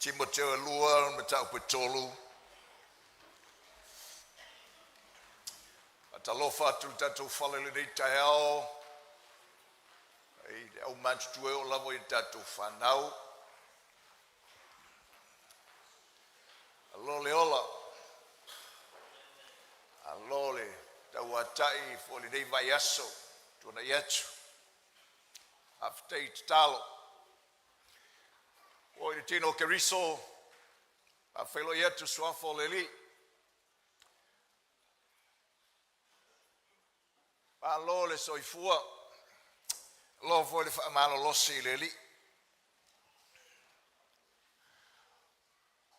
Timoteo e lua, mataupu e tolu. Faatalofa atu i le tatou fala i lenei taeao i le aumatutua e oo lava i tatou fanau. Malo le ola, malo le tauatai foi i lenei vaiaso ua tuanai atu. Faafetai tatalo. Ua oo i le tino o Keriso e faafeiloai atu i le suafa o le Alii, malo le soifua, malo foi le faamalolosi i le Alii.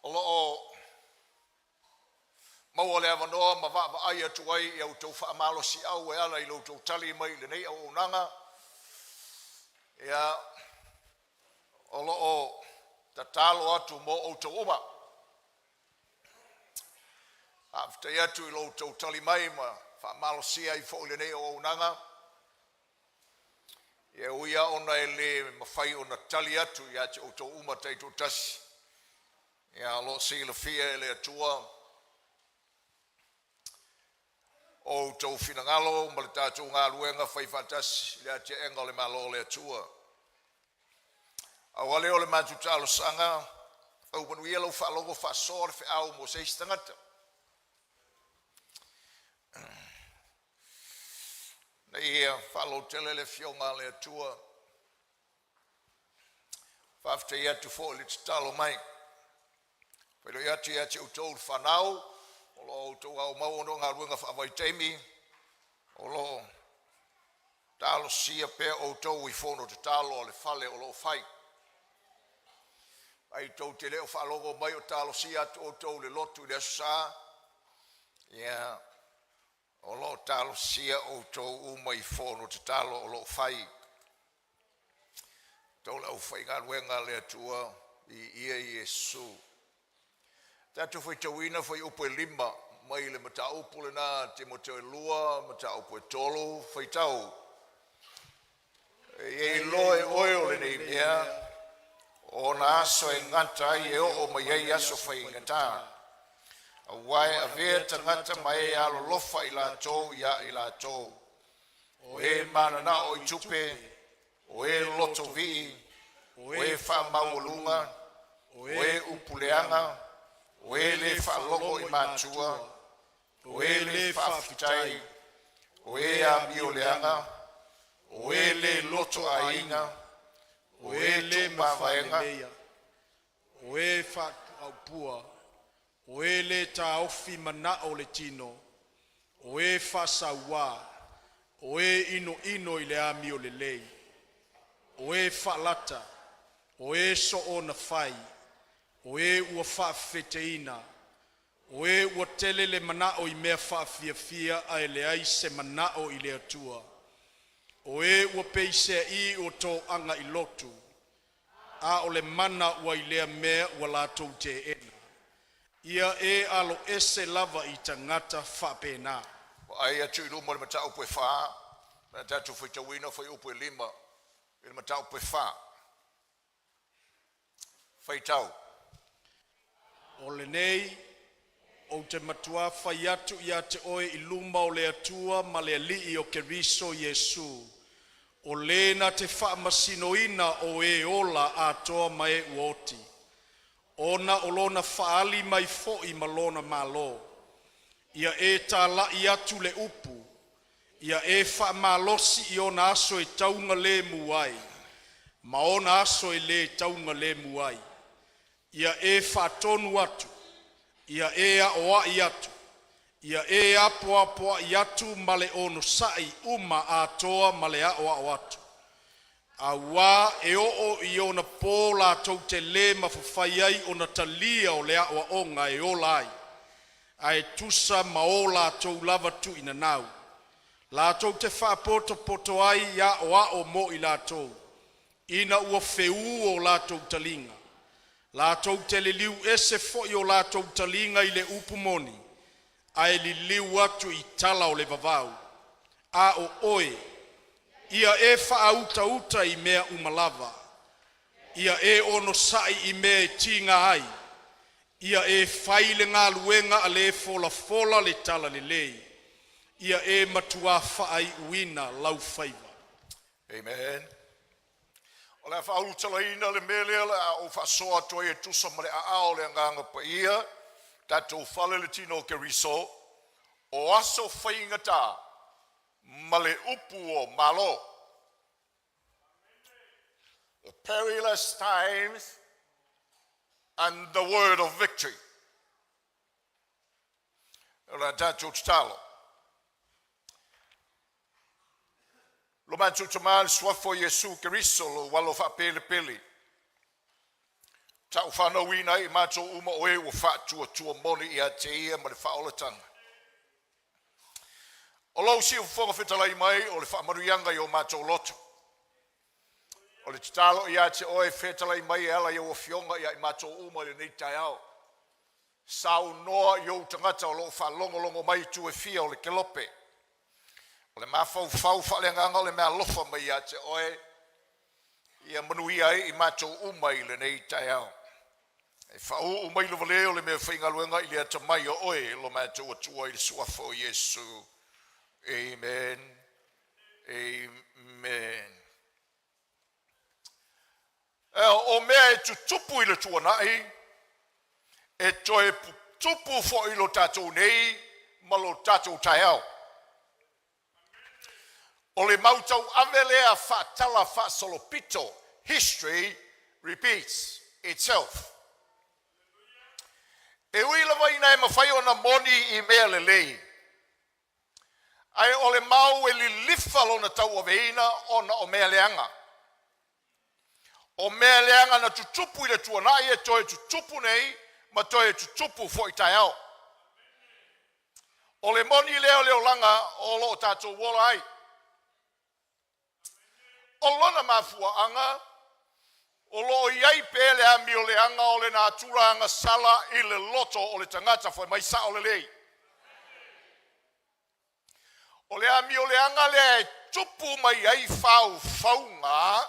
O lo o maua le avanoa ma vaavaai atu ai i a outou faamalosiau e ala i lo outou tali mai i lenei auaunaga, ia, o lo o tatalo atu mo outou uma. Faafetai atu i lo outou tali mai ma faamalosia ai foi lenei auaunaga. E ui lava ona e le mafai ona tali atu ia te outou uma taitoatasi, ae o lo o silafia e le Atua o outou finagalo ma le tatou galuega faifaatasi i le atiaega o le Malo o le Atua. Pau lava lea o le matou talosaga, tau manuia lau faalogo faasoa le feau mo se isi tagata, ina ia faalautele le Afioga a le Atua. Faafetai atu foi le tatalo mai. E faafeiloai atu ia te outou le fanau o lo o outou aomau ona o galuega faavaitaimi, o lo o talosia pea outou i fono tatalo a le fale o lo o fai. Afai tou te le o faalogo mai o talosia atu outou i le lotu i le Aso Sa, ia o lo o talosia outou uma i fono tatalo o lo o fai. Outou le aufaigaluega a le Atua, viia Iesu. Tatou faitauina fuaiupu e 5 mai le mataupu lena a Timoteo 2, mataupu e 3, faitau: E iloa e oe o lenei mea, o ona aso e gata ai e oo mai ai aso faigata, aua e avea tagata ma e alolofa i latou ia i latou, o e mananao i tupe, o e lotovii, o e faamaualuga, o e upu leaga, o e le faalogo i matua, o e le faafetai, o e amioleaga, o e le lotoaiga, o O e e le tuumavaega, mafaaleleia, o e faaaupua, o e le taofi manao o le tino, o e faasauā, o e inoino i le amio lelei, o e faalata, o e soonafai, o e ua faafefeteina, o e ua tele le manao i mea faafiafia ae leai se manao i le Atua, o e ua peisea ua toaga i lotu, a o le mana ua i lea mea ua latou teena. Ia e aloese lava i tagata faapena. Vaai atu i luma i le mataupu e fa, pe a tatou faitauina fuaiupu e 5 i le mataupu e 4. Faitau: O lenei ou te matua fai atu ia te oe i luma o le Atua ma le Alii o Keriso Iesu, o Le na te faamasinoina o e ola atoa ma e ua oti, ona o Lona fa'ali mai foi ma Lona Malo, ia e talai atu le upu, ia e faamalosi i ona aso e taugalemu ai ma ona aso e le taugalemu ai. Ia e faatonu atu, ia e aoai atu, ia e apoapoai atu ma le onosai uma atoa ma le aoao atu. Auā e oo i ona po latou te le mafai ai ona talia le aoaoga e ola ai, ae tusa ma o latou lava tuuinanau, latou te faapotopoto ai i aoao mo i latou, ina ua feū o latou taliga. Latou te liliu ese foi o latou taliga i le upu moni, ae liliu atu i tala o le vavau. A o oe, ia e faautauta i mea uma lava. Ia e onosai i mea e tiga ai, ia e fai le galuega a le folafola le talalelei, ia e matua faaiuina lau faiva. Amen. O le a faaulutalaina le mea lea o le a ou faasoa atu ai e tusa ma le aao o le Agaga Paia, tatou fale i le tino o Keriso, o aso faigata ma le upu o Malo. The perilous times and the word of victory. O le a tatou tatalo. Lo matou Tama i le suafa o Iesu Keriso, lou alo faapelepele, taufanauina ai i matou uma o e ua faatuatua moni ia te ia ma le faaolataga. O lou siufofoga fetalai mai o le faamanuiaga i o matou loto. O le tatalo ia te oe, fetalai mai e ala i au afioga ia i matou uma i lenei taeao. Saunoa i ou tagata o lo o faalogologo mai i itu e fia o le kelope. O le mafaufau faaleagaga o le meaalofa mai ia te oe, ia manuia ai i matou uma i lenei taeao. E faauu mai le valea o le meafaigaluega i le atamai o oe lo matou Atua i le suafa o Iesu. Amen. Amen. O mea e tutupu i le tuanai, e toe tupu foi lo tatou nei ma lo tatou taeao. O le mau tauave lea faatala faasolopito. History repeats itself. E ui lava ina e mafai ona moni i mea lelei, ae o le mau e lilifa lona tauaveina ona o mea leaga. O mea leaga na tutupu i le tuanai e toe tutupu nei ma toe tutupu foi taeao. O le moni lea o le olaga o lo o tatou ola ai. O lona mafuaaga o lo o i ai pea le amioleaga o le natura agasala i le loto o le tagata fai mai sao lelei. O le amioleaga lea e tupu mai ai faufauga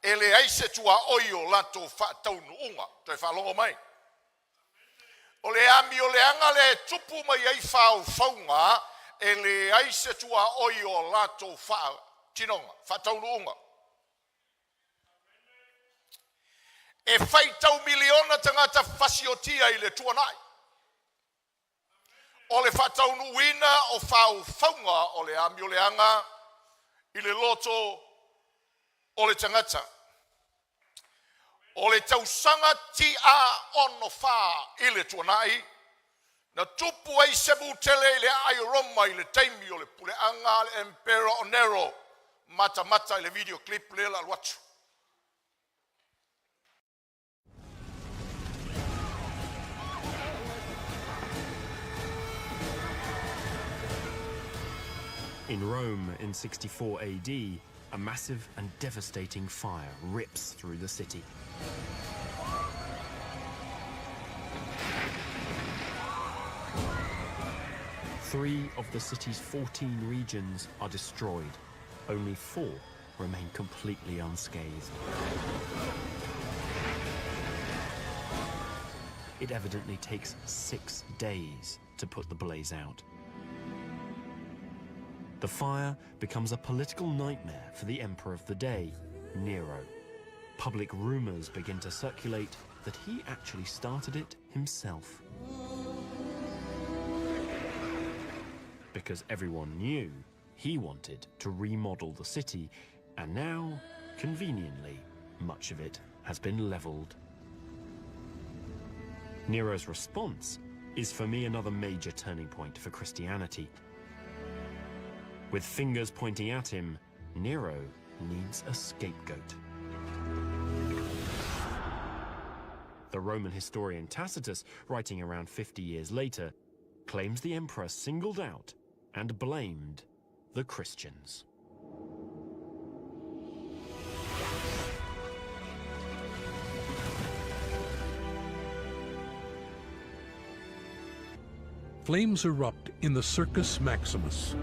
e leai se tuaoi o latou faataunuuga. Toe faalogo mai. O le amioleaga lea e tupu mai ai faufauga e leai se tuaoi o latou faatinoga, faataunuuga. E faitau miliona tagata fasiotia i le tuanai. O le faataunuuina o faufauga o le amioleaga i le loto o le tagata. O le tausaga TA 64 i le tuanai, na tupu ai se mu tele i le aai o Roma i le taimi o le puleaga a le Emperor o Nero. Matamata i le video clip lea o le a alu atu. In Rome in 64 AD, a massive and devastating fire rips through the city. Three of the city's 14 regions are destroyed. Only four remain completely unscathed. It evidently takes 6 days to put the blaze out. The fire becomes a political nightmare for the emperor of the day, Nero. Public rumors begin to circulate that he actually started it himself. Because everyone knew he wanted to remodel the city, and now, conveniently, much of it has been leveled. Nero's response is for me another major turning point for Christianity. With fingers pointing at him, Nero needs a scapegoat. The Roman historian Tacitus, writing around 50 years later, claims the emperor singled out and blamed the Christians. Flames erupt in the Circus Maximus.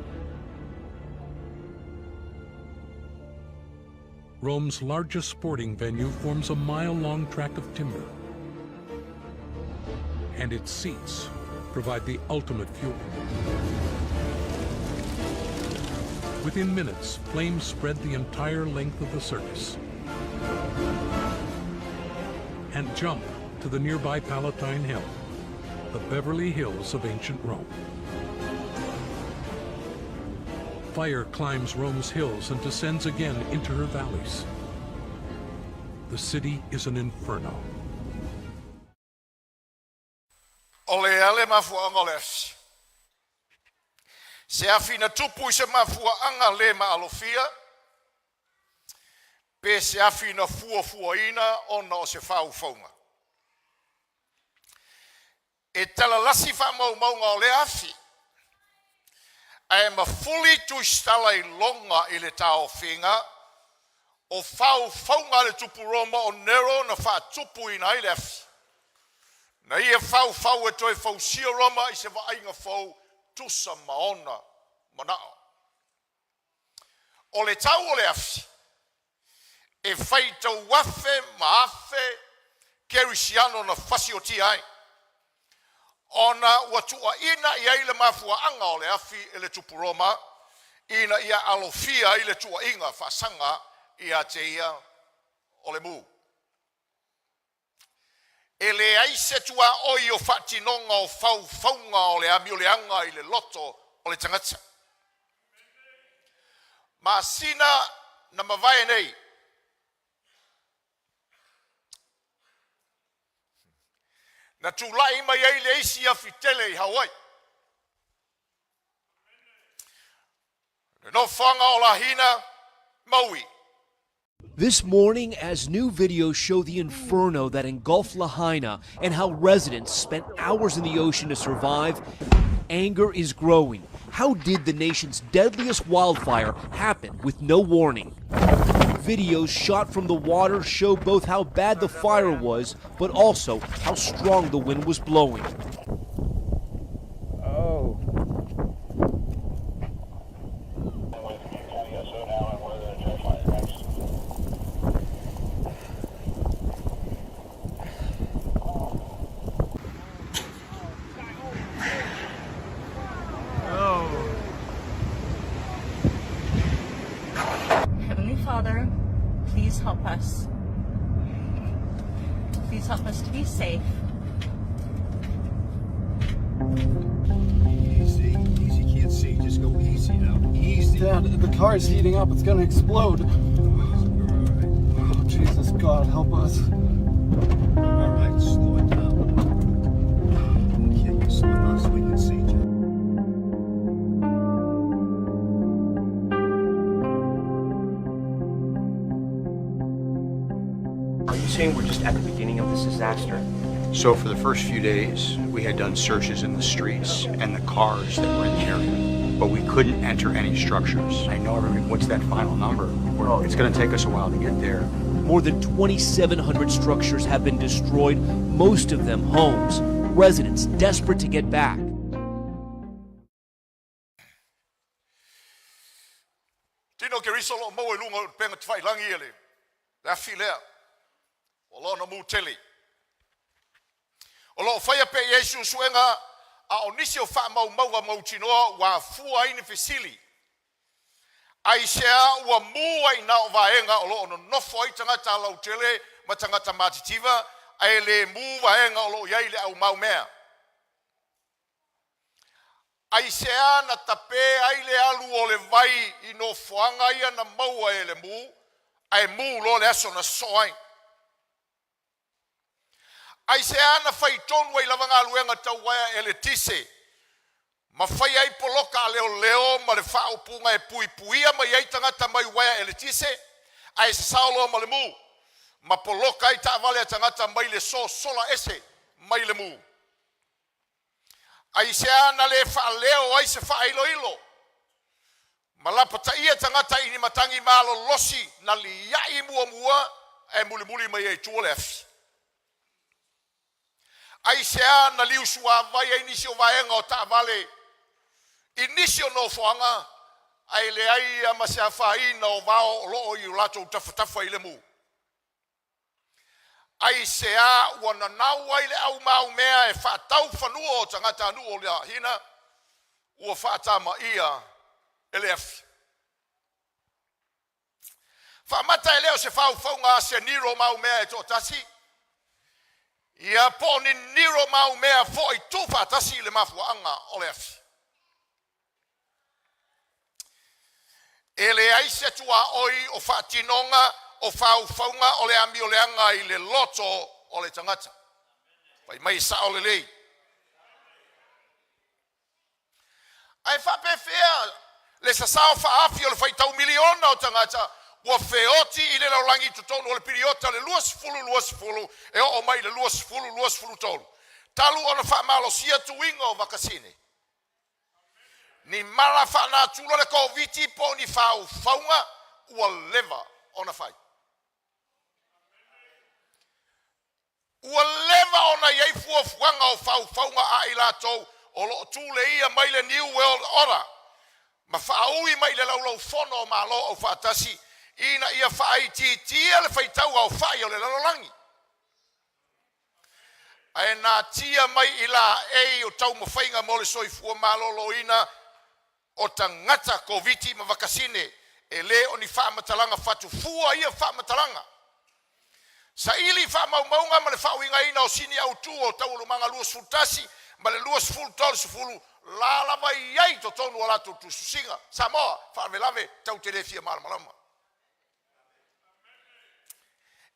Rome's largest sporting venue forms a mile-long track of timber, and its seats provide the ultimate fuel. Within minutes, flames spread the entire length of the circus and jump to the nearby Palatine Hill, the Beverly Hills of ancient Rome. Fire climbs Rome's hills and descends again into her valleys. The city is an inferno. O le a le mafuaaga o le afi? Se afi na tupu i se mafuaaga le maalofia, pe se afi na fuafuaina ona o se faufauga. E talalasi faamaumauga o lea afi, ae mafuli tusitala iloga i le taofiga o faufauga a le tupu Roma o Nero na faatupuina ai le afi, na ia faufau e toe fausia Roma i se vaaiga fou tusa ma ona manao. O le tau o le afi, e faitau afe ma afe kerisiano na fasiotia ai, ona ua tuuaina i ai le mafuaaga o le afi e le tupu Roma ina ia alofia ai le tuuaiga faasaga ia te ia o le mu. E leai se tuaoi o faatinoga o faufauga o le amio leaga i le loto o le tagata. Masina na mavae nei, na tulai mai ai le isi afi tele i Hawaii, le nofoaga o Lahina, Maui. This morning, as new videos show the inferno that engulfed Lahaina and how residents spent hours in the ocean to survive, anger is growing. How did the nation's deadliest wildfire happen with no warning? Videos shot from the water show both how bad the fire was, but also how strong the wind was blowing. Oh. Heavenly Father, please help us. Please help us to be safe. Easy, easy. Can't see. Just go easy now. Easy. Dad, the car is heating up. It's gonna explode. All Oh, Jesus, God, help us. right. All right. Slow it down. Okay, you slow down so we can see. Jeff. Are you saying we're just at the beginning of this disaster? So for the first few days, we had done searches in the streets and the cars that were in the area, but we couldn't enter any structures. I know everybody, what's that final number? Well, it's going to take us a while to get there. More than 2,700 structures have been destroyed, most of them homes. Residents desperate to get back. Tino Keriso o lo o maua i luga o upega tafailagi e le le afi lea o lona mu tele. O lo o faia pea i ai suesuega a o nisi o faamaumauga mautinoa ua afua ai ni fesili, Aisea ua mu ai na o vaega o lo o nonofo ai tagata lautele ma tagata matitiva ae le mu vaega o lo o i ai le au maumea? Aisea na tape ai le alu o le vai i nofoaga ia na maua e le mu ae mu loa le aso na sosoo ai? Aisea na fai tonu ai lava galuega tau uaea eletise ma fai ai poloka a leoleo ma le faaupuga e puipuia mai ai tagata mai uaea eletise ae sasao loa ma le mu, ma poloka ai taavale a tagata mai le sosola ese mai le mu? Aisea na le faaleo ai se faailoilo ma lapataia tagata i ni matagi malolosi na liai muamua ae mulimuli mai ai tua le afi? Aisea na liusuavai ai nisi o vaega o taavale i nisi o nofoaga Ae leai lava ma se afaina o vao o lo o i o latou tafatafa i le mu. Aisea ua nanau ai le au maumea e faatau fanua o tagatanuu o Lahaina ua faatamaia e le afi? Faamata e le o se faufauga a se Niro maumea e toatasi? Ia po o ni Niro maumea foi tuufaatasi le mafuaaga o le afi. E leai se tuaoi o faatinoga o faufauga o le amioleaga i le loto o le tagata. Fai mai e sao lelei. Ae faapefea le sasao faaafi o le faitau miliona o tagata ua feoti i le lalolagi i totonu o le piriota o le 2020 e oo mai i le 2023 talu ona faamalosia tuiga o vakasini? Ni mala faanatura le Koviti po o ni faufauga ua leva ona fai? Ua leva ona i ai fuafuaga o faufauga a i latou o lo o tuleia mai le New World Order ma faaui mai i le Laulaufono o Malo Aufaatasi ina ia faaitiitia le faitau aofai o le lalolagi, ae natia mai i laei o taumafaiga mo le soifua maloloina o tagata Koviti ma vakasine. E le o ni faamatalaga fatufua ia faamatalaga. Saili faamaumauga ma le faauigaina o sini autu o Taualumaga 21 ma le 20 30 la lava i ai i totonu o latou tusitusiga. Samoa, faalavelave tatou te le fia malamalama.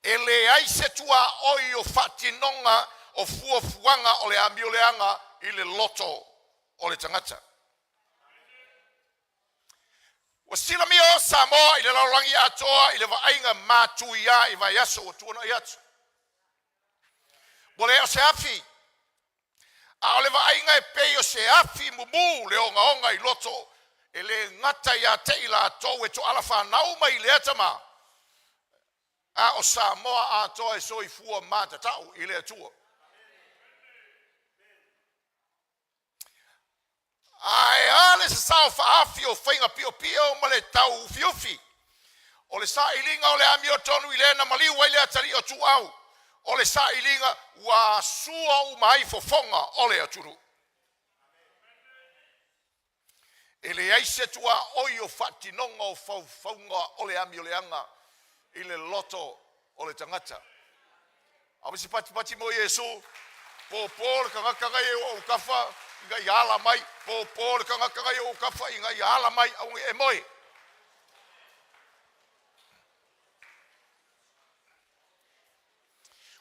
E leai se tuaoi o faatinoga o fuafuaga o le amioleaga i le loto o le tagata. Ua silamia o Samoa i le lalolagi atoa i le vaaiga matuia i vaiaso ua tuanai atu. Ua le o se afi, a o le vaaiga e pei o se afi mumu le ogaoga i loto e le gata ia te i latou e toala fanau mai i le atamā, a o Samoa atoa e soifua matatau i le Atua. Ae a le sasao faaafi o faiga piopio ma le tauufiufi o le sailiga o le amiotonu i le na maliu ai le atalii o Ituau, o le sailiga ua asua uma ai fofoga o le atunuu. E leai se tuaoi o faatinoga o faufauga o le amioleaga i le loto o le tagata. Ave se patipati mo Iesu. Pōpō le tagata na i ou autafa ina ia ala mai. Pōpō le tagata na i ou autafa ina ia ala mai aua ne i e moe.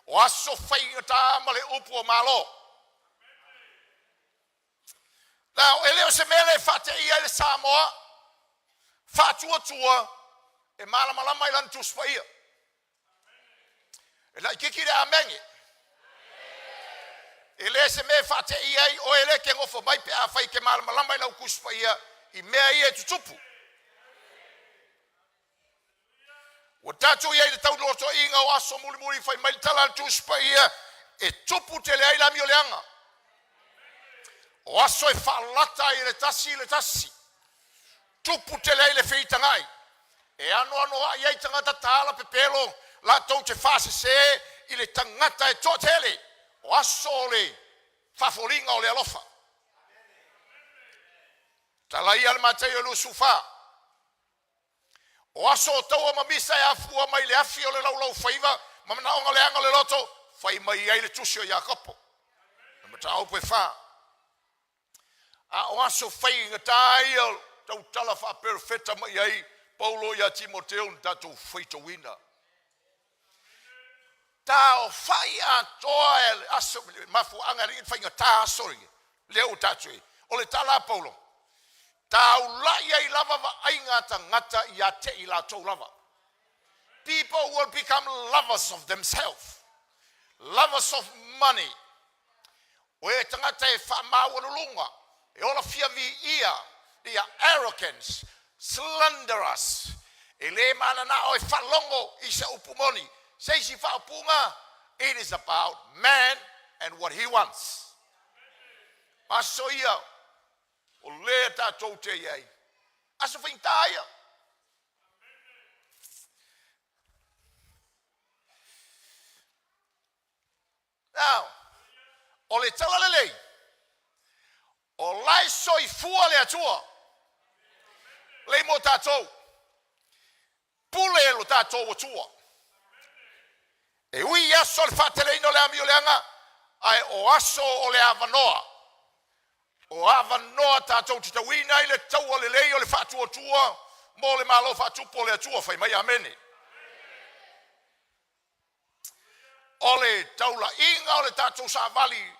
O aso faigata ma le upu o Malo. Now, e le o se mea le faateia ai le Samoa faatuatua e malamalama i lana Tusi Paia. E laititi le amene. E le se mea e faateia ai oe le ke nofo mai pe afai e te malamalama i lau Tusi Paia i mea ia e tutupu. Ua tatou i ai i le taulotoiga o aso mulimuli fai mai le tala a le Tusi Paia e tupu tele ai le amioleaga. O aso e faalata ai e le tasi i le tasi, tupu tele ai le feitagai, e anoanoai ai tagata tala pepelo latou te faasese i le tagata e toatele. O aso o le faafoliga o le alofa. Tala ia a le Mataio 24. O aso o taua ma misa e afua mai le afi o le laulaufaiva ma manaoga leaga o le loto, fai mai ai le tusi o Iakopo, le mataupu e fa. A o aso faigata ia o tautala faaperofeta mai ai Paulo ia Timoteo na tatou faitauina. Taofai atoa e le aso mafuaaga e alii faigata aso ia lea ua tatou i o le tala a Paulo taulai ai lava vaaiga a tagata ia te i latou lava. People will become lovers of themselves, lovers of money. O e tagata e faamaualuluga, e ola fia viia, they are arrogant, slanderous, e le mananao e faalogo i se upu moni. Se isi faaupuga, it is about man and what he wants. Aso ia o lea tatou te i ai. Aso faigata ia. Now, o le tala lelei, o lae soifua le Atua. Lei mo tatou. Pule lo tatou Atua. E ui i aso o le faateleina o le amio leaga, ae o aso o le avanoa. O avanoa tatou te tauina ai le taua lelei o le faatuatua mo le Malo faatupu o le Atua. Fai mai amene. O le taulaiga o le tatou savali,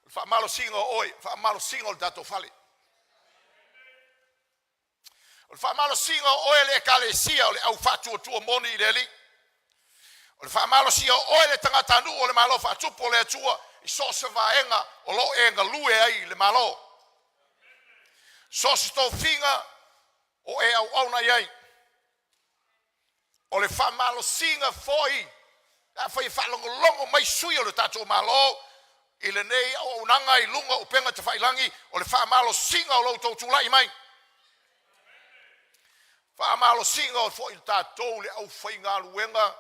o le faamalosiga o oe, faamalosiga o le tatou fale. O le faamalosiga o oe le ekalesia o le au faatuatua moni i le Alii. O le faamalosia o oe le tagatanuu o le Malo faatupu o le Atua i so o se vaega o lo o e galue ai i le Malo. So o se tofiga o e auauna i ai. O le faamalosiga foi pe afai e faalogologo mai sui o le tatou Malo i lenei auaunaga i luga o upega tafailagi, o le faamalosiga o lo outou tulai mai. Faamalosiga foi le tatou le aufaigaluega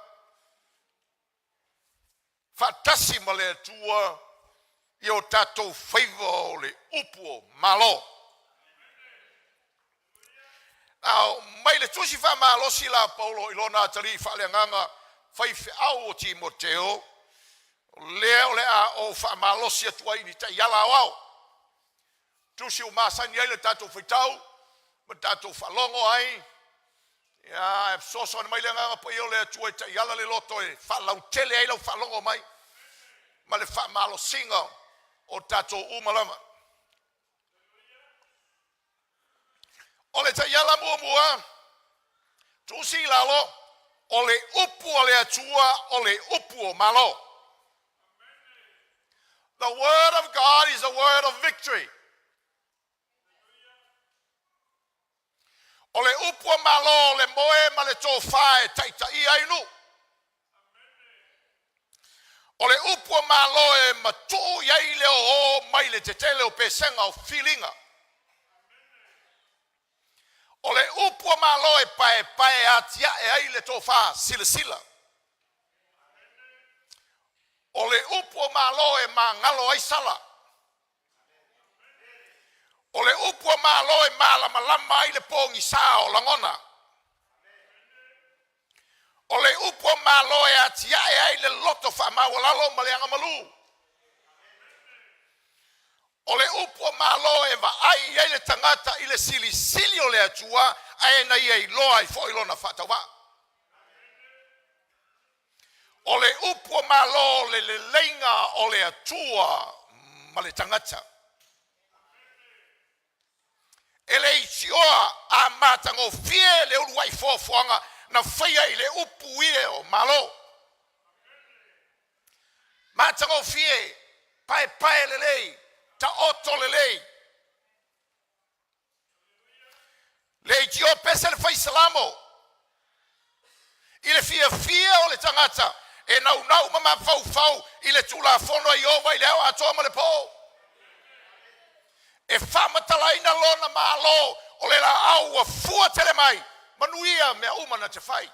faatasi ma le Atua i o tatou faiva o le upu o Malo. A mai le tusi faamalosi la a Paulo i lona atalii faaleagaga faifeau o Timoteo, o lea o le a ou faamalosi atu ai i ni taiala aoao. Tusi ua masani ai le tatou faitau ma tatou faalogo ai, ia, e fesoasoani mai le Agaga Paia o le Atua e taiala le loto e faalautele ai lau faalogo mai ma le faamalosiga o tatou uma lava. O le taiala muamua, tusi i lalo, o le upu a le Atua o le upu o Malo. The word of God is a word of victory. O le upu a Malo le moe ma le tofa e taitaia ai nuu. O le upu a Malo e matuu i ai le oo mai le tetele o pesega o filiga. O le upu a Malo e paepae atiae ai le tofa silasila. O le upu a Malo e magalo ai sala. O le upu a Malo e malamalama ai le pogisa o lagona. O le upu a Malo e atiae ai le loto faamaualalo ma le agamalu. O le upu a Malo e vaai ai le tagata i le silisili o le Atua ae na ia iloa ai foi lona faatauvaa. O le upu a Malo le leleiga o le Atua ma le tagata. E le itioa a matagofie le uluai foafoaga na faia i le upu ie o Malo. Matagofie, paepae lelei, taoto lelei. Le itioa pese le fai salamo i le fiafia o le tagata e naunau ma mafaufau i le Tulafono a Ieova i le ao atoa ma le po. E faamatalaina lona malo o le laau ua fua tele mai, manuia mea uma na te fai.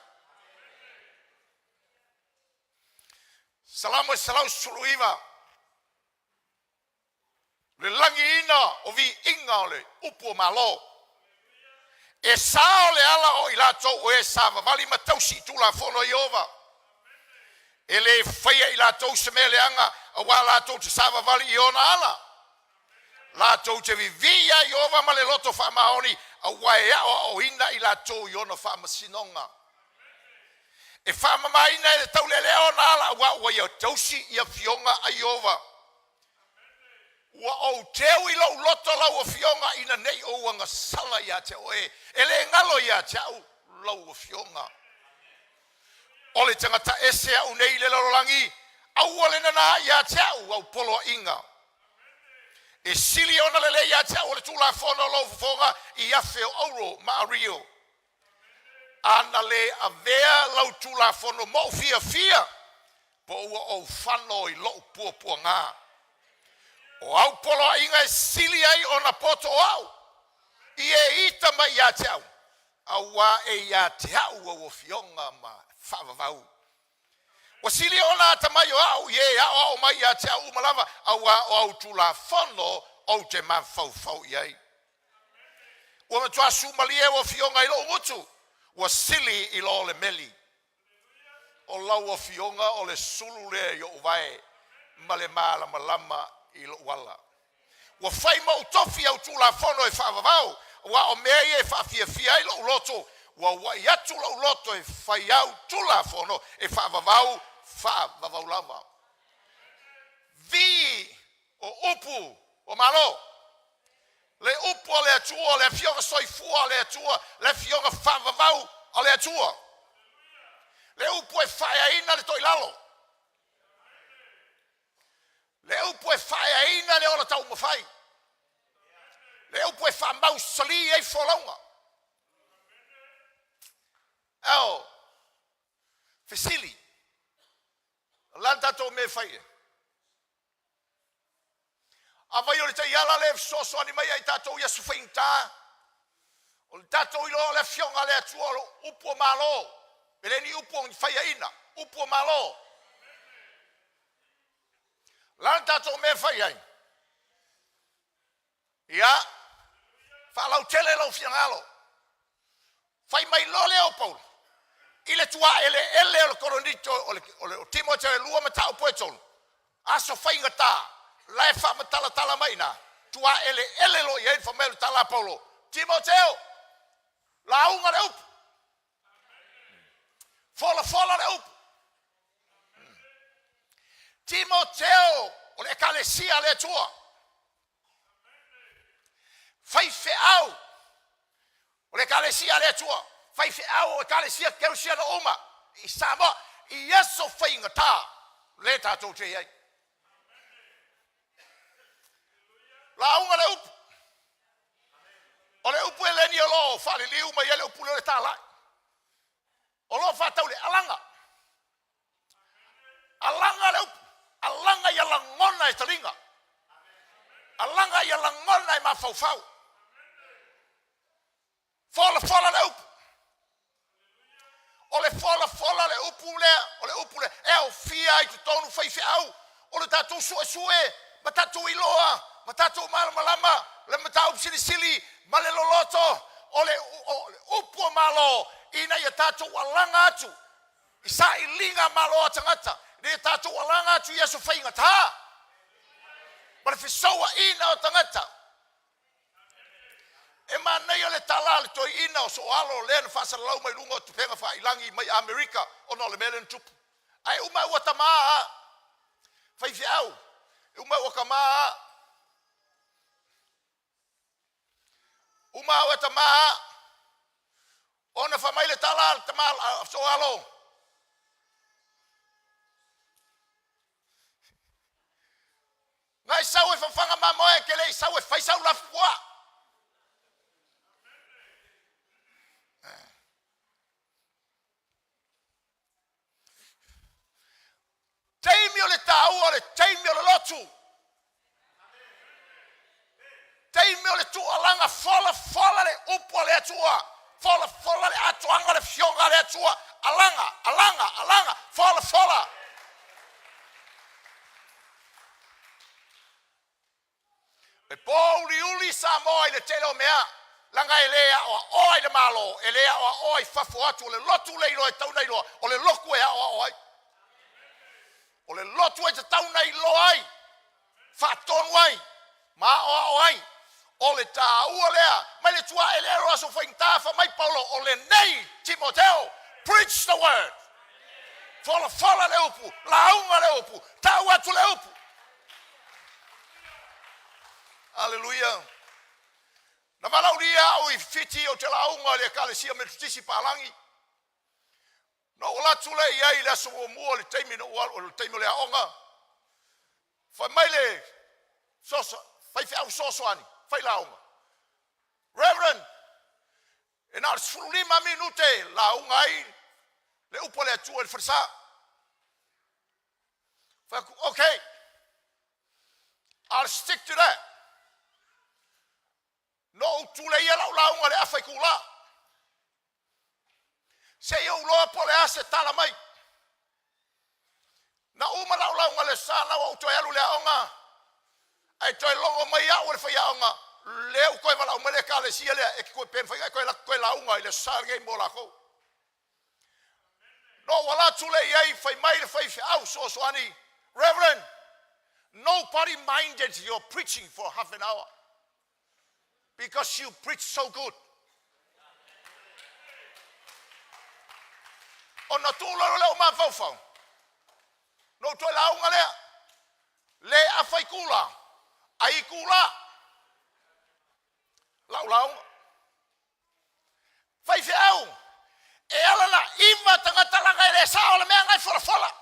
Salamo e 119, le lagiina o viiga o le upu o Malo. E sao le ala o i latou o e savavali ma tausi i Tulafono a Ieova. E le faia i latou se mea leaga auā latou te savavali i ona ala. Latou te vivii iā Ieova ma le loto faamaoni auā e aoaoina i latou i ona faamasinoga. E faamamaina e le taulealea ona ala auā ua ia tausi i afioga a Ieova. Ua ou teu i lou loto lau Afioga ina ne i ou agasala ia te oe, e le galo ia te au lau Afioga. O le tagata ese a'u nei i le lalolagi, aua le nanā ia te a'u au poloaiga. E sili ona lelei ia te a'u o le Tulafono o lou fofoga i afe o auro ma ario. A na lē avea lau Tulafono moʻu fiafia, po ua ou fano i loʻu puapuagā. O au poloaiga e sili ai ona poto o a'u. I e ita mai ia te au, auā e ia te au au afioga ma faavavau. Ua sili ona atamai o au i e aoao mai ia te au uma lava, auā o au tulafono ou te mafaufau i ai. Ua matua sumalie au afioga i lou gutu, ua sili i lo le meli. O lau afioga o le sulu lea i ou vae ma le malamalama i lou ala. Ua fai ma ou tofi au tulafono e faavavau, aua o mea ia e faafiafia ai lou loto, ua ua'i atu lou loto e fai au tulafono e faavavau, faavavau lava. Vii o upu o Malo. Le upu a le Atua, le Afioga Soifua a le Atua, le Afioga faavavau a le Atua. Le upu e faaeaina le toilalo. Le upu e faaeaina le ola taumafai. Le upu e faamausalī ai folauga. Ao, fesili, o le a le tatou mea e fai ai? Afai o le taiala lea e fesoasoani mai ia i tatou i aso faigata, o le tatou iloa o le Afioga a le Atua o le upu o Malo, e le ni upu o ni faiaina, upu o Malo. O le a le tatou mea e fai ai? Ia, faalautele lou finagalo. Fai mai loa lea o Paulo i le tuaeleele o le Korinito o le, o le Timoteo e lua mataupu e tolu, aso faigata, la e faamatalatala mai ina, tuaeleele loa i ai le fai mai o le tala a Paulo, Timoteo, lauga le upu, folafola le upu. Timoteo o le ekalesia a le Atua, faifeau o le Ekalesia a le Atua, faifeau o Ekalesia Kerisiano uma i Samoa i aso faigata lea tatou te i ai. Lauga le upu. O le upu Eleni o lo o faaliliu mai ai le upu lea o le talai. O lo o faatau le alaga. Alaga le upu. Alaga ia lagona e taliga. Alaga ia lagona e mafaufau. Folafola le upu. O le folafola le upu lea, o le upu lea e aofia ai totonu faifeau o le tatou suesue ma tatou iloa ma tatou malamalama le mataupu silisili ma le loloto o le, o le upu o Malo ina ia tatou alaga atu i sailiga malo a tagata, ina ia tatou alaga atu i aso faigata ma le fesouaina o tagata. E manaia le tala a le toeaina o Soalo lea na faasalalau mai luga o tupega faailangi mai Amerika ona o le mea lea na tupu. Ae uma ua tama a faifeau, e uma ua tama a. Uma ua tama a. Ona fai mai le tala a le tama a Soalo, Na e sau e fafaga mamoe e te le i sau e fai sau lafupoa. Taimi o le taua o le taimi o le lotu. Taimi o le tuualaga folafola le upu a le Atua. Folafola le atoaga o le afioga a le Atua. Alaga, alaga, alaga, folafola. E pōuliuli Samoa i le tele o mea, leaga e le aoaoa i le Malo, e le aoaoa i fafo atu, o le lotu le iloa e tatau ona iloa, o le lotu e aoao ai. O le lotu e tatau ona iloa ai, faatonu ai, ma aoao ai. O le taua lea, mai le tuaeleele o aso faigata, fai mai Paulo, o lenei Timoteo, preach the word. Folafola le upu, lauga le upu, tau atu le upu. Aleluia. Na valaaulia au i Fiti ou te lauga i le Ekalesia Metotisi Palagi. Na ou alu atu lea i ai i le aso muamua o le taimi na ou alu, o le taimi o le aoga. Fai mai le soso, faifeau fesoasoani, fai lauga. Reverend, e na o le 15 minute lauga ai le upu a le Atua i le falesa. Fai atu, okay, I'll stick to that. Na ou tuleia lau lauga i le afa itulā. Se i ou iloa po o le a se tala mai. Na uma lau lauga i le Aso Sa, na ua ou toe alu i le aoga, ae toe logo mai au e le faiaoga, lea ua toe valaau mai le ekalesia lea, e te toe, pe mafai ona e toe alu atu e toe lauga i le Aso Sa lenei mo latou. Na ou alu atu lea i ai, fai mai le faifeau fesoasoani, Reverend, nobody minded your preaching for half an hour because you preach so good. Ona tuu loa lea o mafaufau, na ou toe lauga lea, le afa itula, ai itula lau lauga. Faifeau, e ala la iva tagata laga e le sao le mea na e folafola.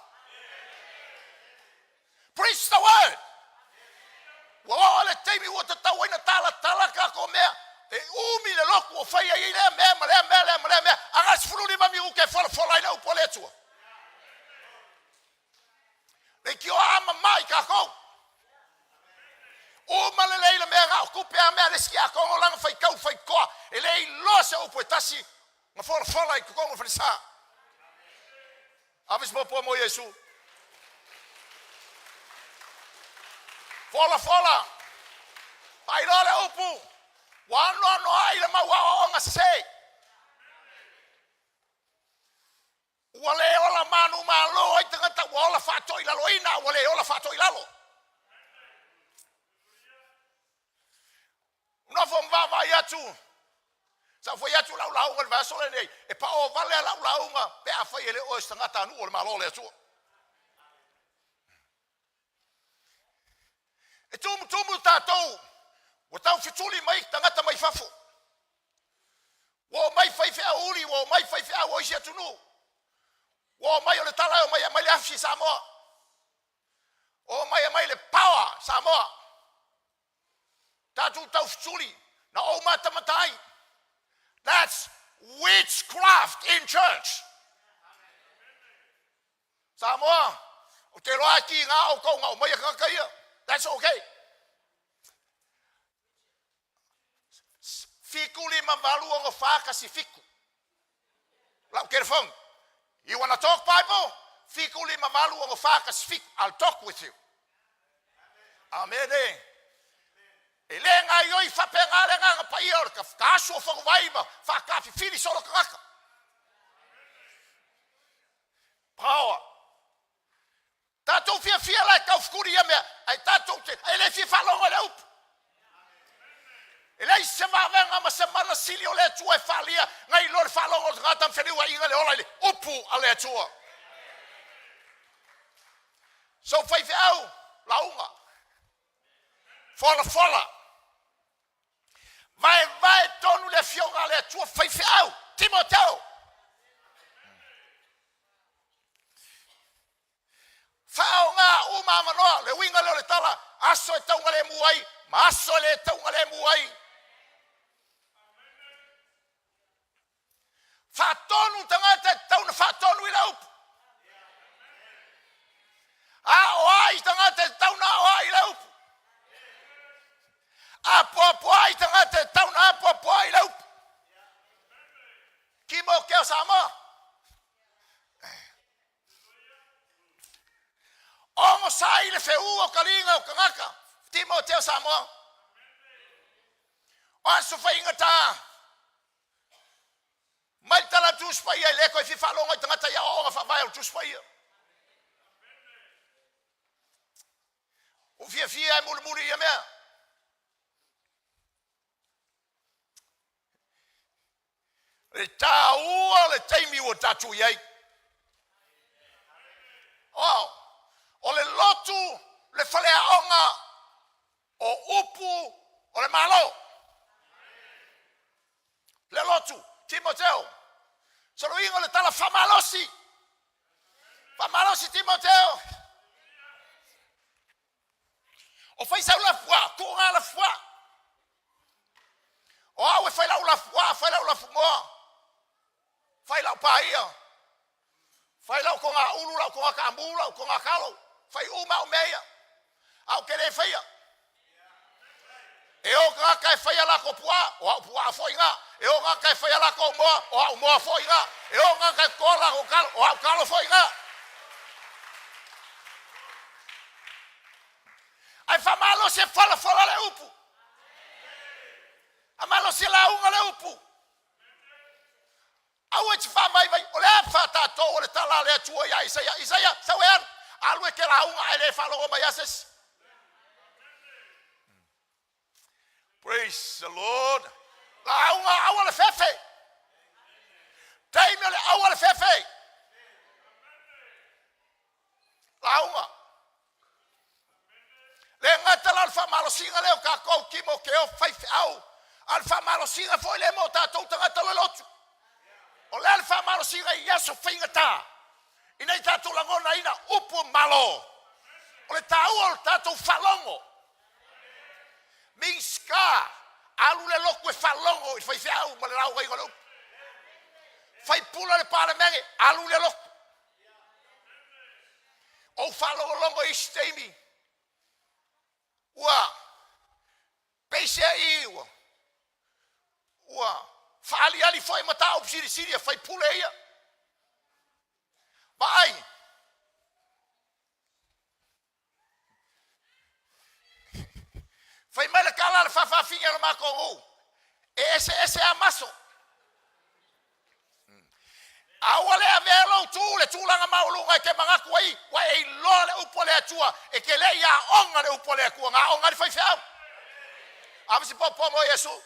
Preach the word. Ua oo le taimi ua tatau ai na talatala tatou mea e umi le lotu o fai ai lea mea ma lea mea lea ma lea mea, a na o le 15 minute e folafola ai le upu a le Atua. Leitioa a mamai tatou. Uma lelei le mea na o tupe a mea a le isi tiakono lana faitau faitoa e le iloa se upu e tasi na folafola i totonu o falesa. Ave se popo mo Iesu. Fola fola. Faailoa le upu. Ua anoanoai le mau aoaoga sese. Ua le ola manumalo ai tagata, ua ola faatoilaloina, a ua le ola faatoilalo. Nofo ma vaavaai atu, sa ou fai atu lau lauga i le vaiaso lenei, e pao vale a lau lauga pe afai e le o oe o se tagatanuu o le Malo o le Atua. E tumutumu tatou, ua tau fetuli mai tagata mai fafo. Ua omai faifeau uli, ua omai faifeau o isi atunuu. Ua omai o le tala e omai e aumai le afi i Samoa. Omai e aumai le power Samoa. Tatou taufetuli na ou matamata ai. That's witchcraft in church. Samoa, ou te iloa e tiga outou na aumaia tagata ia. That's okay. 7 5 8 6 4 1 7. Lau telefoni. You wanna talk Bible? 7 5 8 6 4 1 7. I'll talk with you. Amene. E le gaioi faapena le agaga paia o le ka asu o faguvai ma faatafifili solo tagata. Power. Tatou fiafia la e taufetuli ia mea, ae tatou te, e le fia faalogo i le upu. E leai se vavega ma se mana sili o le Atua e faalia nai lo le faalogo o le tagata ma feliuaiga le ola i le upu a le Atua. So faifeau, lauga, folafola, vaevae tonu le afioga a le Atua faifeau, Timoteo. Faaaoga uma avanoa, le uiga lea o le tala, aso e taugalemu ai ma aso e le taugalemu ai. Faatonu tagata e tatau ona faatonu i le upu. Aoai tagata e tatau ona aoai i le upu. Apoapoai tagata e tatau ona apoapoai i le upu. Timoteo Samoa. Ogosai le feū o taliga o tagata. Timoteo Samoa. O aso faigata. Mai le tala Tusi Paia e le toe fia faalogo ai tagata i aoaoga faavae o le Tusi Paia. Ua fiafia e mulimuli ia mea. Le taua o le taimi ua tatou i ai. Oh, o le lotu le faleaoga o upu o le Malo. Le lotu, Timoteo. Soloiga o le tala faamalosi. Faamalosi Timoteo. O fai sau lafuaa, tuuga lafuaa. O au e fai lau lafuaa, fai lau lafumoa, fai lau paia, fai lau toga ulu, lau toga taamu, lau toga talo, fai uma au mea ia. A ou te le faia. E o tagata e fai a latou puaa, o a'u puaa foi na. E o tagata e fai a latou moa, o a'u moa foi na. E o tagata e toto a latou talo, o a'u talo foi na. Ae faamalosi e folafola le upu. Faamalosi e lauga le upu. Aua e te faavaivai, o le a fa tatou o le tala a le Atua ia Isaia, Isaia, sau e alu, alu e te lauga ae le faalogo mai lava se isi. Praise the Lord. Lauga aua le fefe. Taimi o le aua le fefe. Lauga. Le gata la o le faamalosiga lea o tatou Timoteo faifeau, a o le faamalosiga foi lea mo tatou tagata lolotu. O le a le faamalosiga i aso faigata ina i tatou lagonaina upu o Malo? O le taua o le tatou faalogo. Minisita, alu le lotu e faalogo i le faifeau ma le laugaiga o le upu. Faipule o le Palemene, alu le lotu. Ou faalogologo i isi taimi ua peiseai ua ua faaaliali foi mataupu silisili a faipule ia. Vaai, fai mai le tala a le faafaafine o le matou nuu, e eseese a maso. Aua le avea lou tu le tulaga maualuga e te manatu ai ua e iloa le upu a le Atua, e te le i aoga le upu a le Atua, na aoga ai le faifeau. Ave se popo mo Iesu.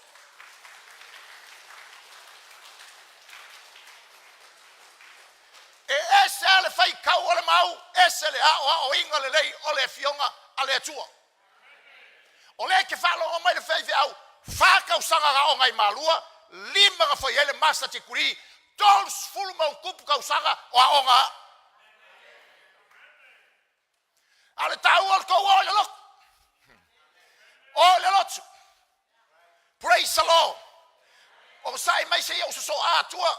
E ese lava le faitau o le mau, ese le aoaoina lelei o le Afioga a le Atua. O lea e te faalogo mai le faifeau, fa tausaga na aoga ai Malua, lima na fai ai le Master Degree, 30+ tausaga o aoga a. A o le taua o le tou o i le lotu. O i le lotu. Praise the Lord. Onosai mai se i ou sosoa atua.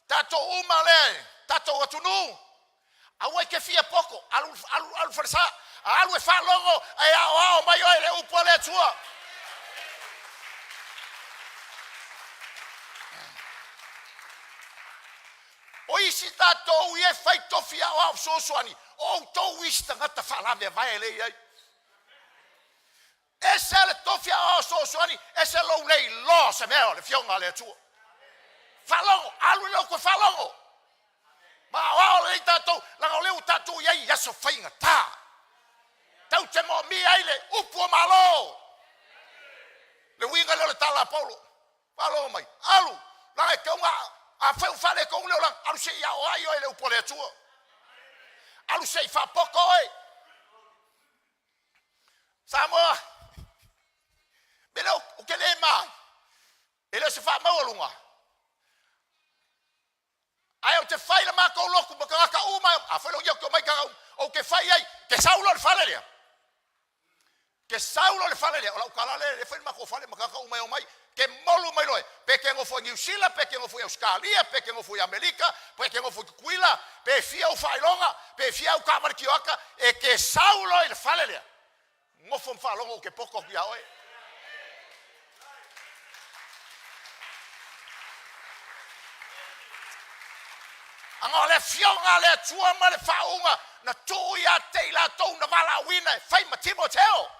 Tatou uma lea, tatou atunuu. Aua e te fia poto, alu, alu, alu falesa. Alu e faalogo, ae aoao mai oe le upu a le Atua. O isi tatou ia e fai tofi aoao fesoasoani, o outou isi tagata faalaveavae lea e i ai. Ese le tofi aoao fesoasoani, ese lou le iloa o se mea o le Afioga a le Atua. Faalogo, alu i lou toe faalogo. Ma aoao lelei tatou, leaga o lea ua tatou i ai i aso faigata. Tatou te moomia ai le upu o Malo. Le uiga lea o le tala a Paulo. Faalogo mai, alu, leaga e tatau ona, afai ua faaletonu le olaga, alu se i aoai oe i le upu a le Atua. Alu se i faapoto oe. Samoa, mea lea ou te le ma ai, e le o se faamaualuga, ae ou te fai le matou lotu ma tagata uma, afai loa ou te omai tagata uma, ou te fai ai, te sau loa i le fale lea, te sau loa i le fale lea, o lau tala lea, lea fai le matou fale ma tagata uma e omai, te molu mai loa, pe te nofo i Niu Sila, pe te nofo i Ausetalia, pe te nofo i Amerika, pe te nofo i Tutuila, pe fia ou faailoga, pe fia au taavale tioata, e te sau loa i le fale lea, nofo ma faalogo ou te poto atu ia oe. Aga o le afioga a le Atua ma le faauuga na tuu ia te i latou na valaauina e fai ma Timoteo.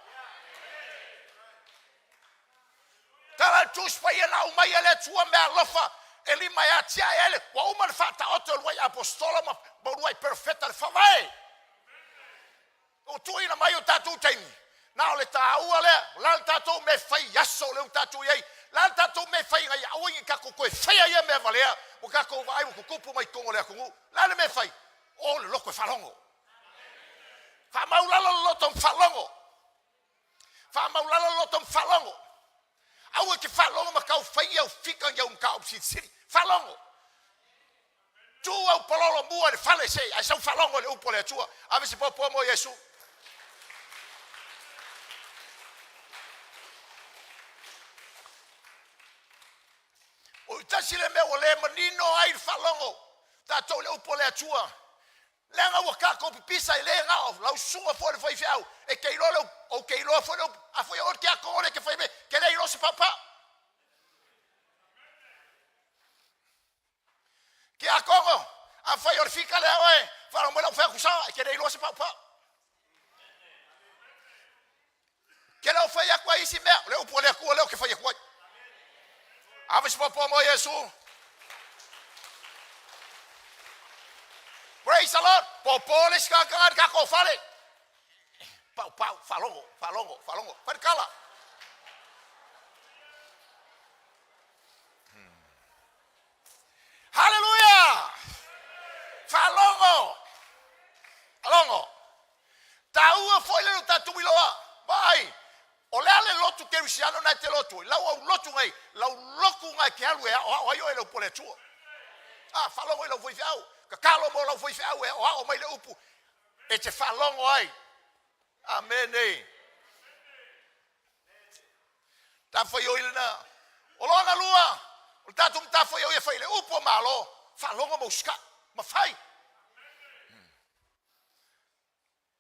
Tala le Tusi Paia na aumai e le Atua meaalofa e lima e atiae ai le ua uma ona faataoto e uluai apostola ma uluai perofeta le faavae. Ua tuuina mai o tatou taimi, na o le taua lea, o le a le tatou mea e fai i aso o lea ua tatou i ai, o le a le tatou mea e fai ina ia aua ne i tatou toe faia ia mea valea ua tatou vaai ua tutupu mai totonu o le atunuu. O le a le mea e fai? O le loto e faalogo. Faamaulalo le loto ma faalogo. Faamaulalo le loto ma faalogo. Aua e te faalogo ma tau fai au fika i au mataupu silisili. Faalogo. Tuu au palolo mua i le fale se i ae sau faalogo i le upu a le Atua. Ave se poapoa mo Iesu. O i tasi le mea ua le manino ai le faalogo tatou i le upu a le Atua. Leaga ua tatou pipisa e le na o lau susuga foi le faifeau e te iloa le upu, ou te iloa foi le upu. A foi o oe le tiakono lea e te faimea, e te le iloa se paupau. Tiakono, afai o le fika lea oe, faalogo mai lau fai atu sao, e te le iloa se paupau. Ke le o fai atu ai isi mea, o le upu a le Atua lea ou te fai atu ai. Ave se popo mo Iesu. Praise the Lord. Popo le isi tagata i le tatou fale. Pau, pau, faalogo, faalogo, faalogo. Fai le tala. Hallelujah! Faalogo! Faalogo! Taua foi le tatou iloa. Vaai, o le a le lotu kerisiano na e te lotu ai? Lau au lotu nei, lau lotu na e te alu e aoao ai oe i le upu a le Atua. A, faalogo i lau faifeau, tatalo mo lau faifeau e aoao mai le upu e te faalogo ai. Amene. Matafaioi lena. O lona lua, o le tatou matafaioi e fai i le upu o Malo, faalogo ma usitai, ma fai.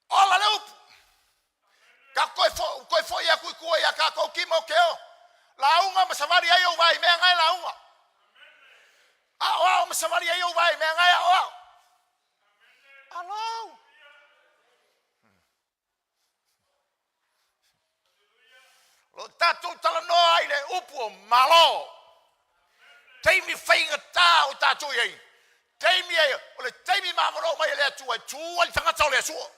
Ola le upu. Tatou toe fo, toe foi atu i tua ia tatou Timoteo. Lauga ma savali ai ou vai mea gae lauga. Aoao ma savali ai ou vai mea gae aoao. Alou. Lo tatou talanoa ai le upu o Malo. Taimi faigata o tatou i ai. Taimi ai, o le taimi mavanoa mai e le Atua e tu ai le tagata o le Atua.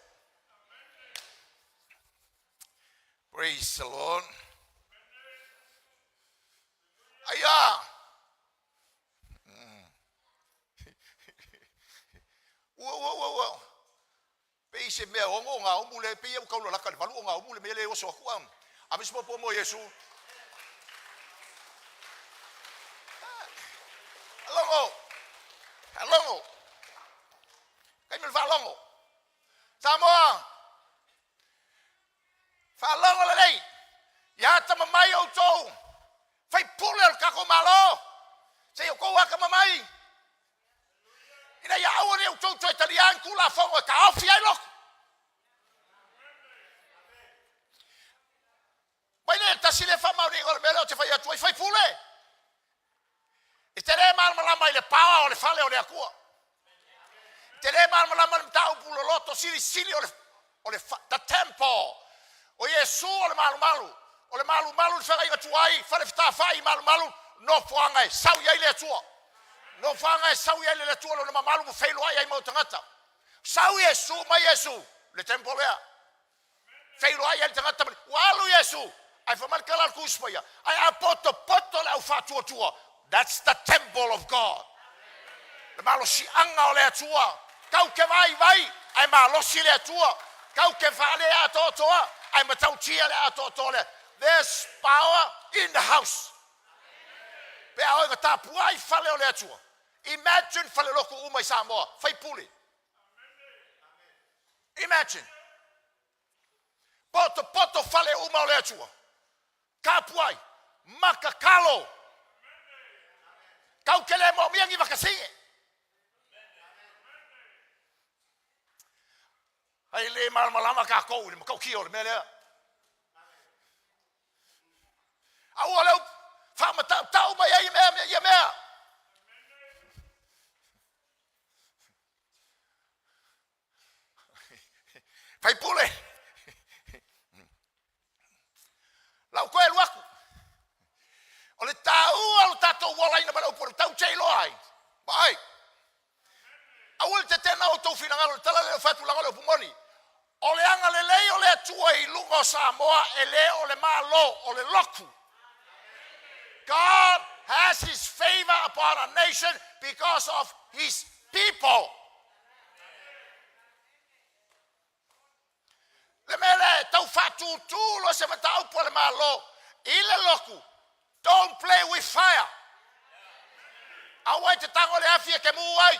Praise the Lord. Aia! Ua, ua, ua, ua. Pei se mea ono o gaumu le, pei e tau lalaka le valu o gaumu le mea le oso atu a. Ave se popo mo Iesu. Alogo. Alogo. Taimi o le faalogo. Samoa. Faalogo lelei. Ia atamamai outou. Faipule o le tatou Malo. Se i outou atamamai. Ina ia aua ne i outou toe talia ni Tulafono e taofi ai lotu. Mai le tasi le faamaoniga o le mea lea ou te fai atu ai, faipule. E te le malamalama i le power o le fale o le Atua. E te le malamalama i le mataupu loloto silisili o le, o le the temple. O Iesu o le malumalu. O le malumalu le feagaiga tuai, fale fetafai malumalu, nofoaga e sau i ai le Atua. Nofoaga e sau i ai le Atua lona mamalu ma feiloai ai ma o tagata. Sau Iesu mai Iesu, le temple lea. Feiloai ai le tagata ma ua alu Iesu, ae fai mai le tala a le Tusi Paia, ae a potopoto le au faatuatua, that's the temple of God. Le malosiaga o le Atua. Tau te vaivai, ae malosi le Atua. Tau te faaleatoatoa, ae matautia le atoatoa lea. There's power in the house. Pe a oe na tapuai fale o le Atua. Imagine falelotu uma i Samoa, faipule. Imagine. Potopoto fale uma o le Atua. Tapuai, matatalo. Tau te le moomia ni vakasine. Ai le malamalama tatou i le matautia o le mea lea. Aua le upu faamatautau mai ai mea ia mea. Faipule. Lau toe alu atu. O le taua o le tatou olaina ma le upu o le tau te iloa ai. Vaai. Aua le tetena o outou finagalo, le tala lea o fai atu laga o le upu moni. O le agalelei o le Atua i luga o Samoa e le o le Malo, o le lotu. God has his favor upon a nation because of his people. Le mea lea e tau faatūtū loa se mataupu a le Malo i le lotu, don't play with fire. Aua e te tago le afi e te mū ai.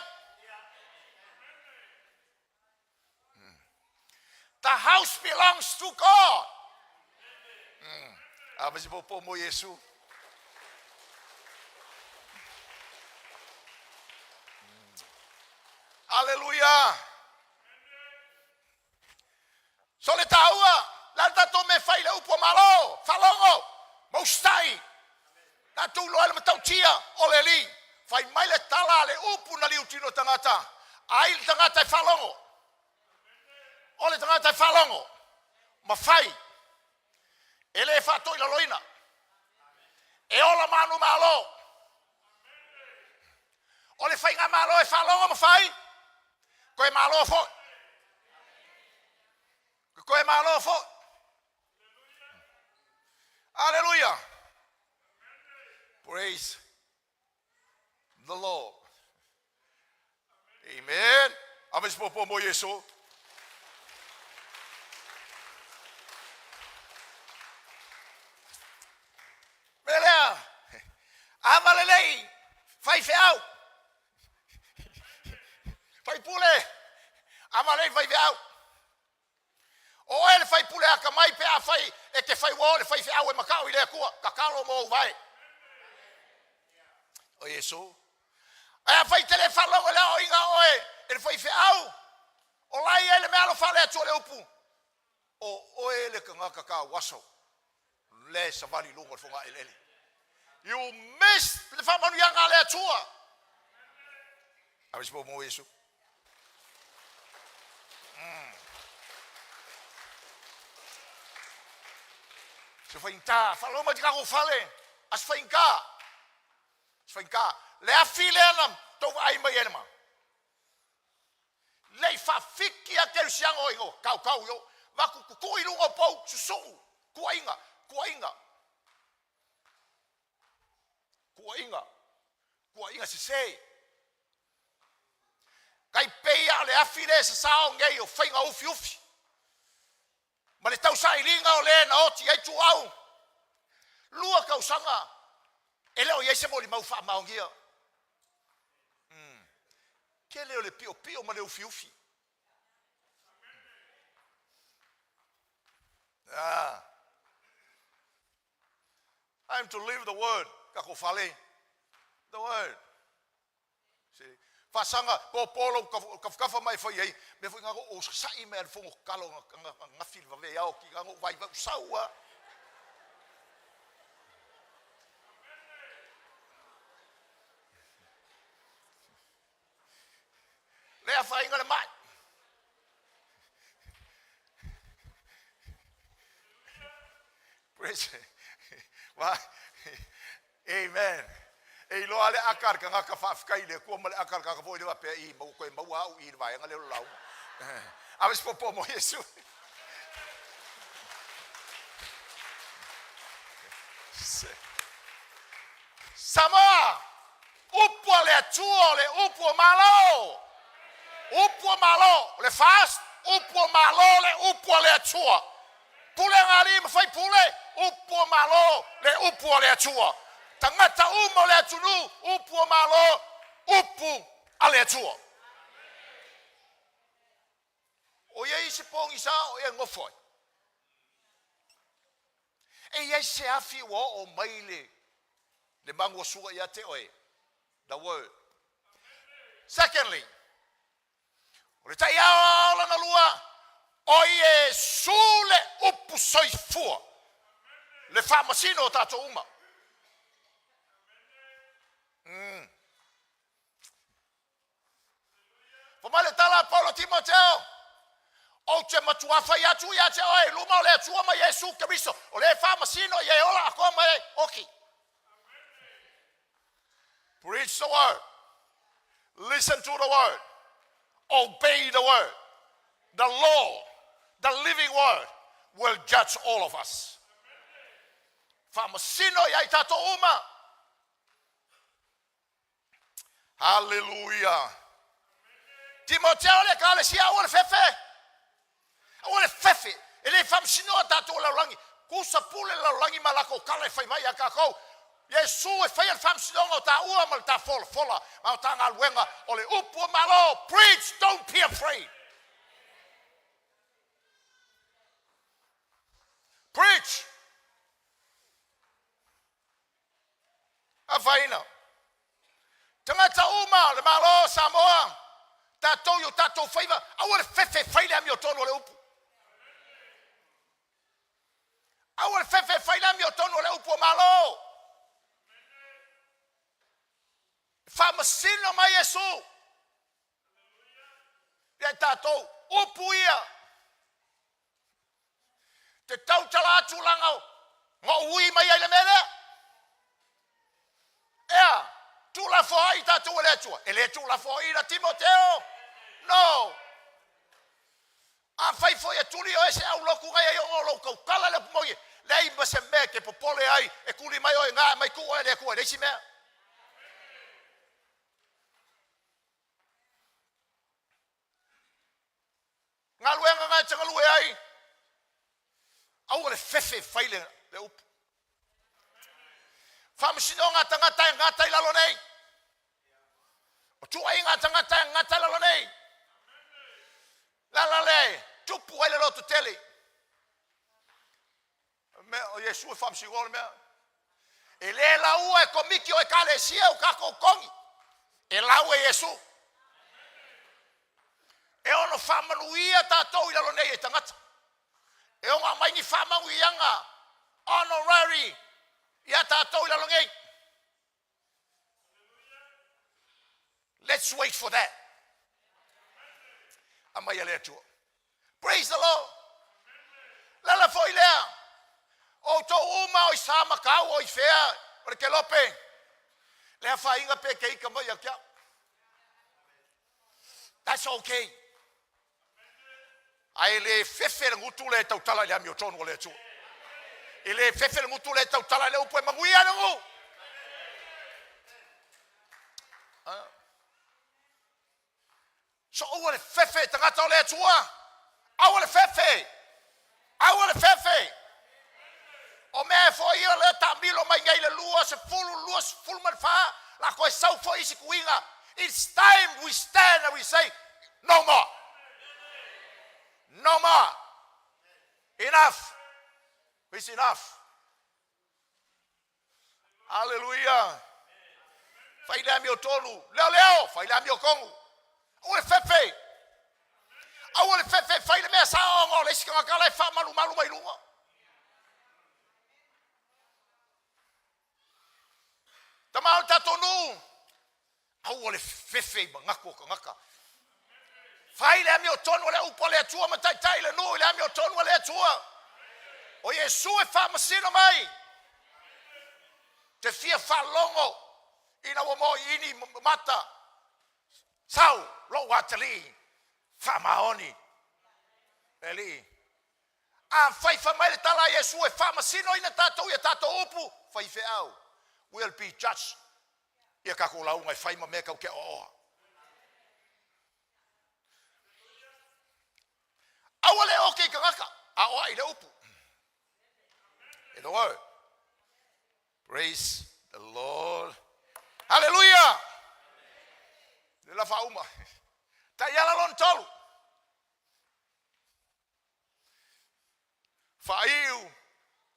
The house belongs to God. A se popo mo Iesu. Aleluia. So le taua, le a le tatou mea e fai i le upu a Malo, faalogo, ma usitai. Tatou iloa ai le matautia o le Alii. Fai mai le tala a le upu na liutino tagata, ai le tagata e faalogo. O le tagata e faalogo ma fai, e le faatoilaloina, e ola manumalo. O le faigamalo e faalogo ma fai, toe malo foi. Toe malo foi. Aleluia. Praise the Lord. Amen. Ave se popo mo Iesu. Mea lea, ava lelei, faifeau. Faipule, ava lelei faifeau. O oe le faipule akamai pe afai e te fai ua oo le faifeau e mata'o i le Atua, tatalo mo ou vae. O Iesu. Ae afai e te le faalogo i le aoaoina a oe e le faifeau, o la e i ai le meaalofa a le Atua i le upu, o oe le tagata tauaso lea e savali i luga o le fogaeleele. You miss le faamanuiaga a le Atua. Ave se mo Iesu. Se faigata, faalogo mai te tatou fale, a se faigata, se faigata. Le afi lea na tou vaai mai ai le ma. Lei faafiki a kerisiano o ino, tau tau yo, vaku tutu i luga o pou, susuu, tuuaiga, tuuaiga, tuuaiga, tuuaiga sese. Tai pei a o le afi lea e sasao nei o faiga ufiufi ma le tausailiga o le na oti ai Tuuau. 2 tausaga e le o i ai se molimau faamaonia. Tele o le piopio ma le ufiufi. Ah. I am to live the word. Tatou fale. The word. Se faasaga po lou tafatafa ma e fai ai, mea foi na o sa'i mai a le fono tatalo na gafi le vave ao ki na vai vai sau a. Le afaina le mai. Praise. Amen. E iloa le aka a le tagata faafetai i le Atua ma le aka a le tagata foi lea faapea i maua toe maua au i le vaega lea o le lauga. Ave se popo mo Iesu. Samoa, upu a le Atua o le upu o Malo. Upu o Malo, o le FAST, upu o Malo le upu a le Atua. Pulega a alii ma faipule, upu o Malo le upu a le Atua. Tagata uma o le atunuu, upu o Malo, upu a le Atua. O i ai se pogisa o e nofo ai. E i ai se afi ua oo mai le le manuasua ia te oe. The word. Secondly, o le taiao lona lua, o Iesu le upu soifua, le faamasino o tatou uma. Fai mai le tala a Paulo Timoteo, ou te matua fai atu ia te oe i luma o le Atua ma Iesu Keriso, o le faamasino ia e ola atoa ma e oki. Preach the word. Listen to the word. Obey the word. The law, the living word, will judge all of us. Faamasino ia i tatou uma. Haleluia. Timoteo le ekalesia aua le fefe. Aua le fefe. E le faamasinoa tatou o lalolagi. Tusa pule le lalolagi ma latou tala e fai mai ia tatou. Iesu e faia le faamasinoga o taua ma le ta folafola ma o ta galuega o le upu o Malo. Preach, don't be afraid. Preach. Afaina. Tagata uma o le Malo o Samoa, tatou i o tatou faiva, aua le fefe e fai le amiotonu o le upu. Aua le fefe e fai le amiotonu o le upu o Malo. E faamasino mai Iesu ia i tatou upu ia. Te tautala atu laga na ou ui mai ai le mea lea. Ea, tuulafoai tatou e le Atua. E le tuulafoaiina Timoteo. No. Afai foi e tuli oe e se aulotu na i ai ona o lou tautala i le upu moni, leai ma se mea e te popole ai e tuli mai oe na aumai tuu oe e le Atua e leai si mea. Galuega na e te galue ai, aua le fefe e fai le, le upu. Faamasinoga a tagata e gata i lalo nei. O tuuaiga a tagata e gata i lalo nei. Le ala lea e tupu ai le lototele. Mea, o Iesu e faamasinoa le mea. E le laua e komiti o ekalesia o tatou togi. E lau e Iesu. E ono faamanuia tatou i lalo nei e tagata. E ono aumai ni faamanuiaga honorary ia tatou i lalo nei. Let's wait for that. Aumai a le Atua. Praise the Lord. Lala foi lea. O outou uma o i Samakau o i fea o le kelope. Le afaina pe te ika mai ia te au. That's okay. Ae le fefe le gutu lea e tautala i le amiotonu a le Atua. E le fefe le gutu lea e tautala i le upu e manuia le nuu. Ah. So aua le fefe tagata o le Atua. Aua le fefe. Aua le fefe. O mea e foi ia lea taamilo mai nei le 2024, la toe sau foi isi tuiga. It's time we stand and we say, no more. No more. Enough. It's enough. Hallelujah. Fai le amiotonu. Leo leo, fai le amiotonu. Aua le fefe. Aua le fefe, fai le mea sao ona o le isi tagata la e faamalumalu mai luga. Tama o le tatou nuu, aua le fefe i manatu o tagata. Fai le amiotonu a le upu a le Atua ma taitai le nuu i le amiotonu a le Atua. O Iesu e faamasino mai. Te fia faalogo ina ua moiini mata sau lou atalii faamaoni. Le Alii. Afai fai mai le tala a Iesu e faamasinoina tatou i a tatou upu, faifeau, we'll be judged ia tatou lauga e fai ma mea tau te aoaoa. Aua le oke i tagata, aoai le upu. In the word. Praise the Lord. Hallelujah. Le la faauma. Taiala lona tolu. Faaiu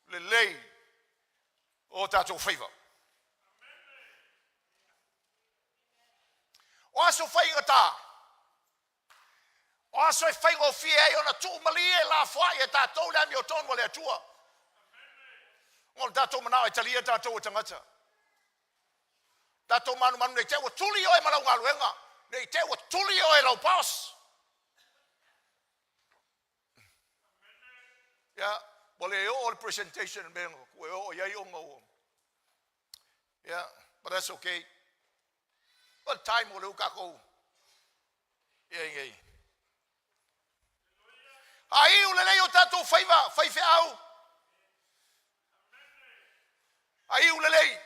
lelei o tatou faiva. O aso faigata, o aso e faigofie ai ona tuumalie lafoai e tatou le amiotonu a le Atua. O le tatou manao e talia tatou e tagata. Tatou manumanu nei te ua tuli oe ma lau galuega, nei te ua tuli oe lau boss. Ia, ua le oo le presentation mea ua oo i ai ona ua. Yeah, but that's okay. What time o le u kākou? Ia, ia, ia. Aiu lelei o tatou faiva, faifeau. Aiu lelei.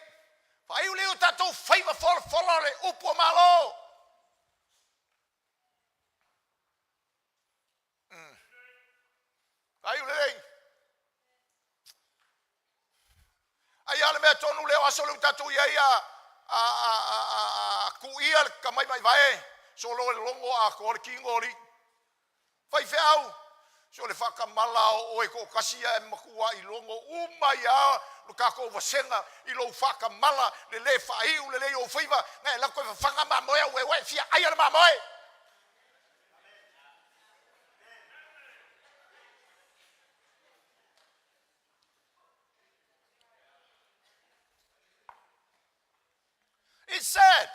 Faaiu lelei o tatou faiva folafola o le upu o Malo. Faaiu lelei. Ai a le mea tonu lea o aso lea ua tatou i ai a a a a a kuia le tamaimaivae solo e logo atoa le tino o alii. Faifeau, se o le faatamala o oe toatasi ae matuai logo uma ai lava lo tatou vasega i lou faatamala le le faaiu lelei o ou faiva, na e alu atu e fafaga mamoe au e e fia aia le mamoe. It's sad.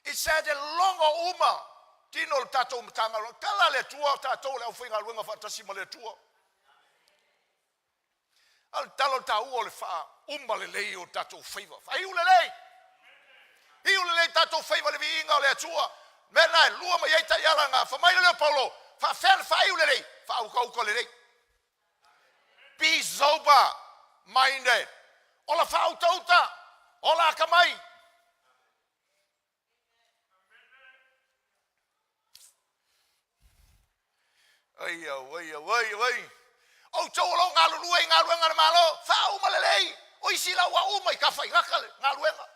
It's sad e logo uma tino o le tatou Matagaluega. Tala le Atua o tatou o le aufaigaluega faatasi ma le Atua. A o le tala o le taua o le faauma lelei o tatou faiva. Faaiu lelei. Iu lelei tatou faiva i le viiga o le Atua. Mea na e lua mai ai taiala na. Fai mai le leo Paulo, faafea le faaiu lelei, faautauta lelei. Be sober minded. Ola faautauta, ola atamai. Ai au, ai au, ai au, ai. Outou o lo o galulue i galuega a le Malo, faauma lelei. O isi la ua uma i tafaigata le galuega.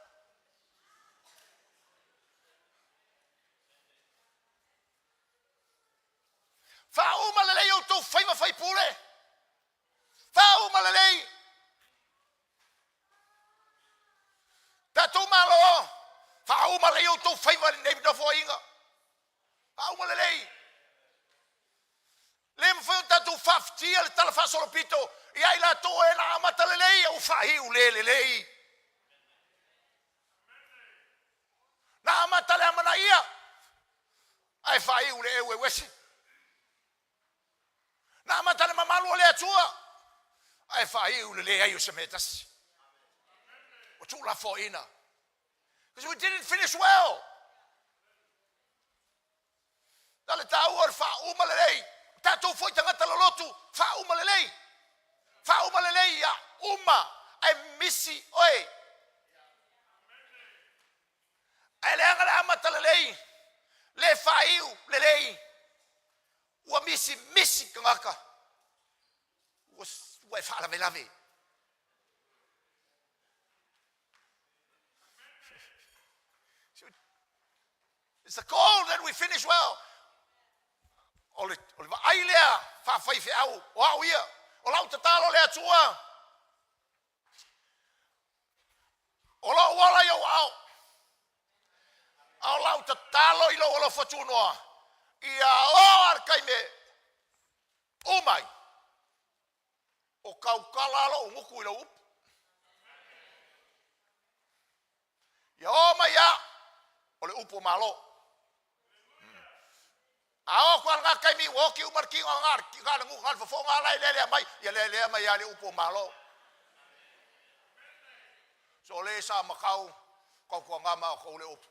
Faauma lelei outou faiva faipule. Faauma lelei. Tatou Malo, faauma lelei outou faiva i lenei nofoaiga. Faauma lelei. Le mafai ona tatou faafitia le tala faasolopito ia i latou e na amata lelei a ua faaiu le lelei. Na amata le amanaia ae faaiu le eueuese. Na amata le mamalu o le Atua ae faaiu le leai o se mea e tasi. Ua tuulafoaiina. Because we didn't finish well. Na le taua o le faauma lelei. Tatou foi tagata lolotu, faauma lelei. Faauma lelei ia uma ae misi oe. Ae leaga le amata lelei, le faaiu lelei, ua misimisi tagata, ua, ua e faalavelave. It's the goal that we finish well. O le, o le vaai lea faafaifeau o au ia, o lau tatalo le Atua, O lou ola i ou aao, a o lau tatalo i lou alofa tunoa, ia oo a le taimi e uma ai, o tautala lou gutu i lau upu. Ia oo mai a, o le upu o Malo. A oo atu lava i lena taimi ua oti uma le tino na o le na o le fofoga la e lealea mai, ia lealea mai lava le upu o Malo. So le sa matau tautuana ma outou le upu.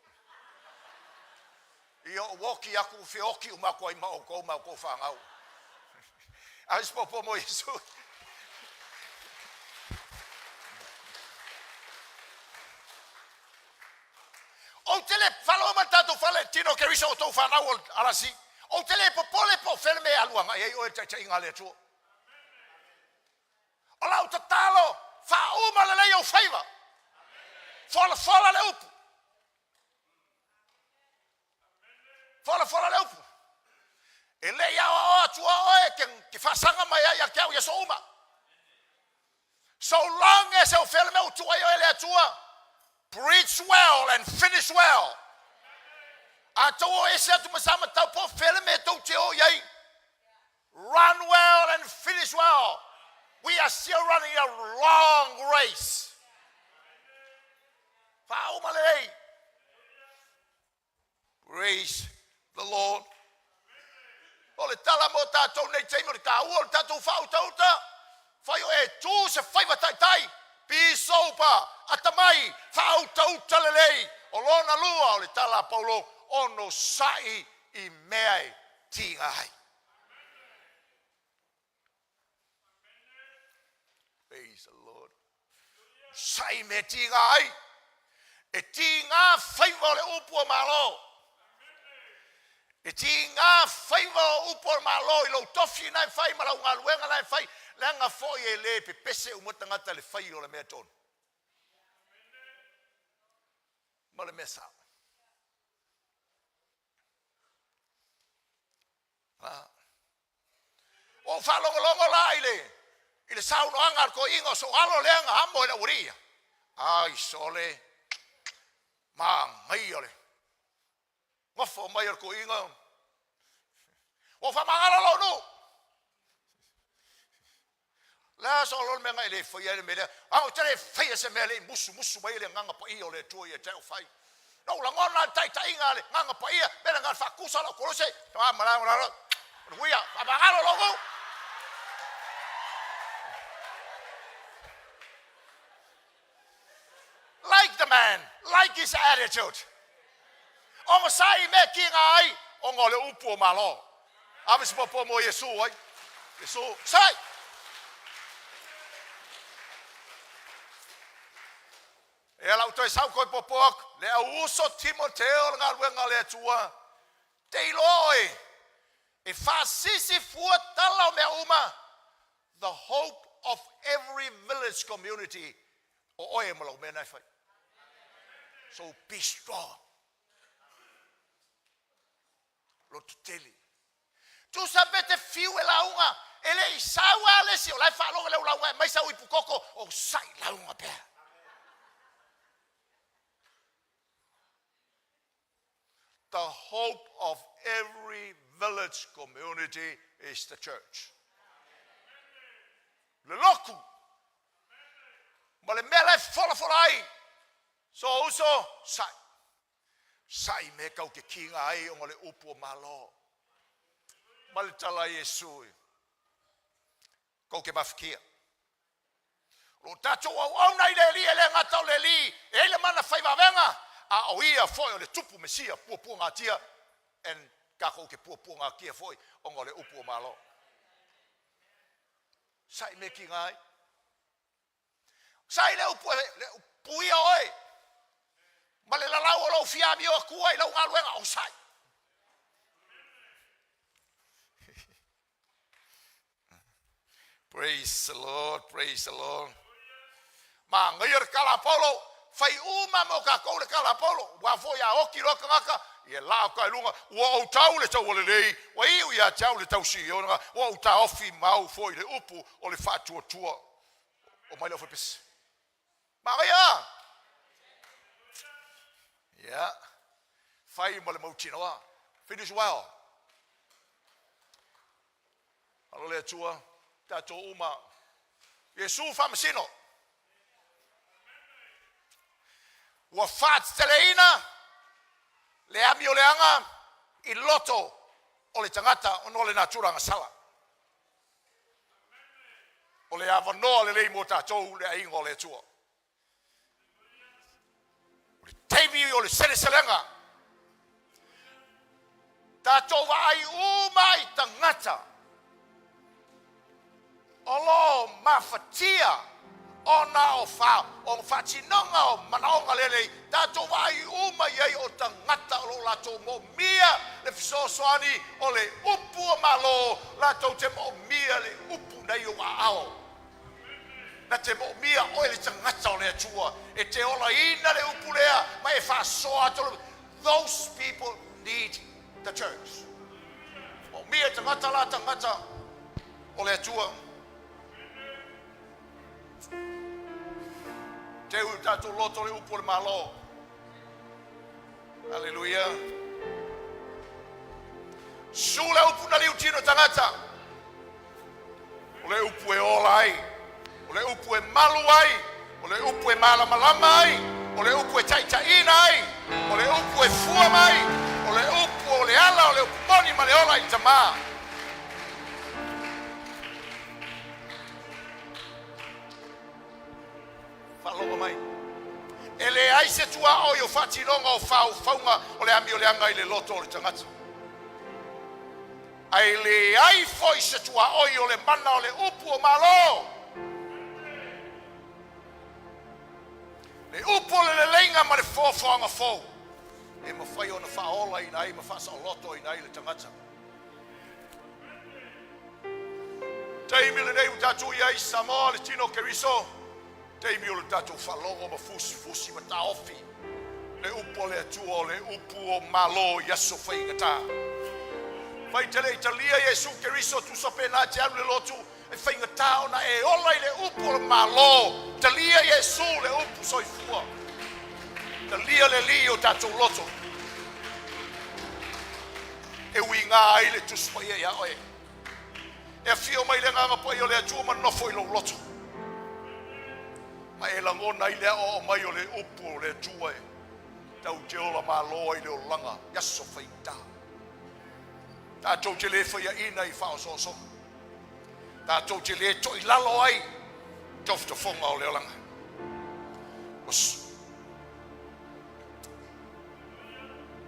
Ia ou oti atu feoti uma atu ai ma outou ma outou fanau. A se popo mo Iesu. Ou te le falo ma le tatou fale tino Keriso o tou fanau o alasi. Ou te le popole po o fea le mea e alu agai ai oe i le taitaiga a le Atua. O lau tatalo, faauma lelei ou faiva. Folafola le upu. Folafola le upu. E le i aoaoa atua oe ke, ke faasaga mai ai ia te au i aso uma. So long as e o fea le mea ua tuu ai oe e le Atua, preach well and finish well. A tou o ese atu ma sa matau po o fea le mea tou te o i ai, run well and finish well. We are still running a long race. Faauma lelei. Praise the Lord. O le tala mo tātou nei taimi o le tāua o le tātou whāutauta, whai o e tū se whaiva taitai, be sober, atamai, whāutauta lelei, o lona lua o le tala a Paulo, ono sa'i i mea e tiga ai. Praise the Lord. Sa'i me tīgā ai. E tīgā whaiva o le upu o Malo. E tīgā whaiva o upu o Malo i lou tofi na e whai ma lau galuega na e whai. Leaga foi e le pepese uma tagata le whai o le mea tonu. Ma le mea sao. Ua ou faalogologo la i le, i le saunoaga a le toeaina o Soalo lea na amo e le aualii ia. Ai sole, manaia le nofo mai o le toeaina. Ua ou faamagalo lou nuu. Le a soo le mea na e le faia ai le mea lea. A ou te le faia se mea e le i musumusu mai ai le Agaga Paia o le Atua ia te au fai. Na ou lagona le taitaiga a le Agaga Paia, mea lena na faatusa lau Kolose, tama malaga lalo, manuia, faamagalo lou nuu. Like the man, like his attitude. Onosai i mea kiga ai, ona o le upu o Malo. Ave se popo mo Iesu ai. Iesu, sai! E ala u toe sau koe popo aku, le au uso Timoteo le galuega a le Atua. Te iloa oe, e faasisi fua tala o mea uma, the hope of every village community, o oe ma lau mea na e fai. So be strong. Loto tele. Tusa pe te fiu e lauga, e le i sau a le isi, o la e faalogo le lauga e mai sau ipu koko, o sai lauga pea. The hope of every village community is the church. Le loku ma le mea la e folafola ai. So uso, sai. Sai me kau ke kinga ai o le upu o malo. Ma le tala Iesu. Kou ke mafakia. O lo tatou auauna i le Alii e le gata o le Alii e ai le mana fai vavega, a o ia foi o le Tupu Mesia puapuagatia and takou ke puapuagatia foi ona o le upu o Malo. Sa'i me ki ngai. Sa'i le upu e le upu ia oe. Ma le lalau o lou fia amio atua i lau galuega o sa'i. Praise the Lord, praise the Lord. Manaia le tala a Paulo, fai uma mo tatou le tala a Paulo. Ua foi a oti loa tagata, ia laa ka i luga, ua ou tau le taua lelei, ua iu ia te au le tausi ona, ua ou taofi mau foi le upu o le faatuatua. O mai le au pese. Manaia! Ia, fai ma le mautinoa. Finish well. Alo le Atua, tatou uma. Iesu faamasino. Ua faateteleina le amioleaga i loto o le tagata ona o le natura agasala. O le avanoa lelei mo tatou le aiga o le Atua. O le taimi o le seleselega. Tatou vaai uma i tagata o lo o mafatia ona o fa, o faatinoga o manaoga lelei, tatou vaai uma i ai o tagata o lo o latou moomia le fesoasoani o le upu o Malo, latou te moomia le upu nei o aao. Na te moomia oe le tagata o le Atua e te olaina le upu lea ma e faasoa atu. Those people need the church. Moomia tagata la tagata o le Atua. Teu i tatou loto le upu o le Malo. Aleluia. Su le upu na liu tino tagata. O le upu e ola ai. O le upu e malu ai. O le upu e malamalama ai. O le upu e taitaiina ai. O le upu e fua mai. O le upu o le ala, o le upu moni ma le ola i tamā. Faalogo mai. E leai se tuaoi o faatinoga o faufauga o le amioleaga i le loto o le tagata. Ae leai foi se tuaoi o le mana o le upu o Malo. Le upu o le leleiga ma le foafoaga fou e mafai ona faaolaina ai ma faasaolotoina ai le tagata. Taimi lenei ua tatou i ai Samoa le tino o Keriso, taimi o le tatou faalogo ma fusifusi ma taofi le upu a le Atua o le upu o Malo i aso faigata. Fai te le i talia Iesu Keriso tusa pe na te alu le lotu e faigata ona e ola i le upu o le Malo. Talia Iesu le upu soifua. Talia le Alii o tatou loto. E uiga ai le Tusi Paia ia oe. E afio mai le Agaga Paia o le Atua ma nofo i lou loto. Ma e lagona ai le aoao mai o le upu o le Atua e tau te ola malo ai le olaga i aso faigata. Tatou te le faiaina i faaosoosoga. Tatou te le toilalo ai i tofotofoga o le olaga. Ua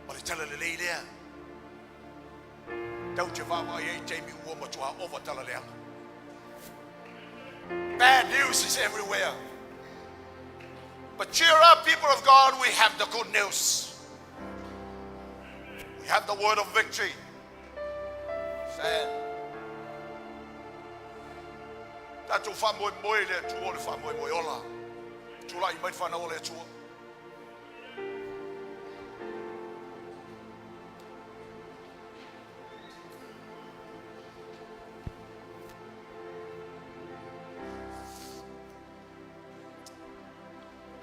O le tala lelei lea. Tau te vaavaai ai i taimi ua matua ova tala leaga. Bad news is everywhere. But cheer up, people of God, we have the good news. We have the word of victory. Sad. Tatou faamoemoe i le Atua o le faamoemoe ola. Tulai mai le fanau o le Atua.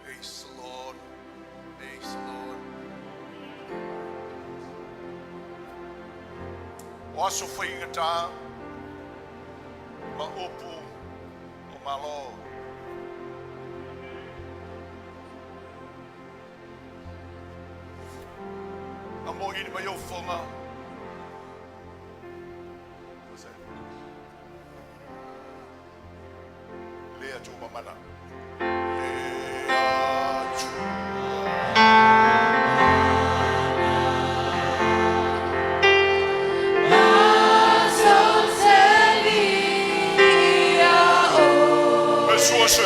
Praise the Lord. Praise the Lord. O aso faigata ma upu o Malo. Na moʻili mai ou foga. What's that? Le Atua mamana. Le Atua. Ressource.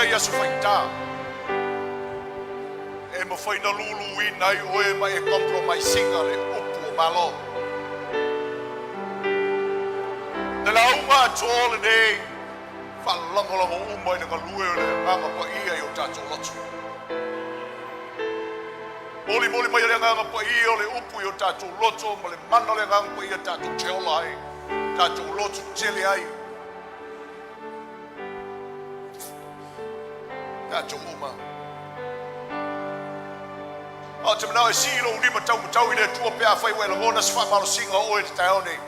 Paia i aso faigata e mafai ona luluina ai oe ma e compromise ina le upu o Malo. Le lauga atoa lenei faalagolago uma i le galue o le Agaga Paia i o tatou loto. Molimoli mai e le Agaga Paia o le upu i o tatou loto ma le mana o le Agaga Paia tatou te ola ai, tatou loto tele ai. Tatou uma. A ou te manao e sii lou lima taumatau i le Atua pe afai ua e lagona se faamalosiga o oe i le taeao nei.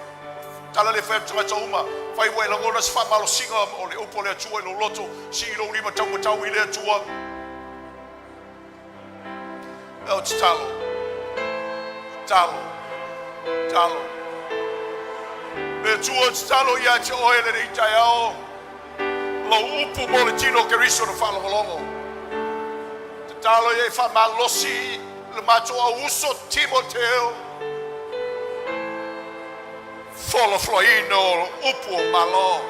Tala le fai atu tagata uma, fai ua e lagona se faamalosiga o le upu a le Atua i lou loto, sii lou lima taumatau i le Atua. Ou te talo, talo, talo. Le Atua, ou te talo ia te oe lenei taeao, lou upu mo le tino o Keriso na faalogologo. Tatalo ia e faamalosi le matou auuso Timoteo, folafolaina o upu o Malo.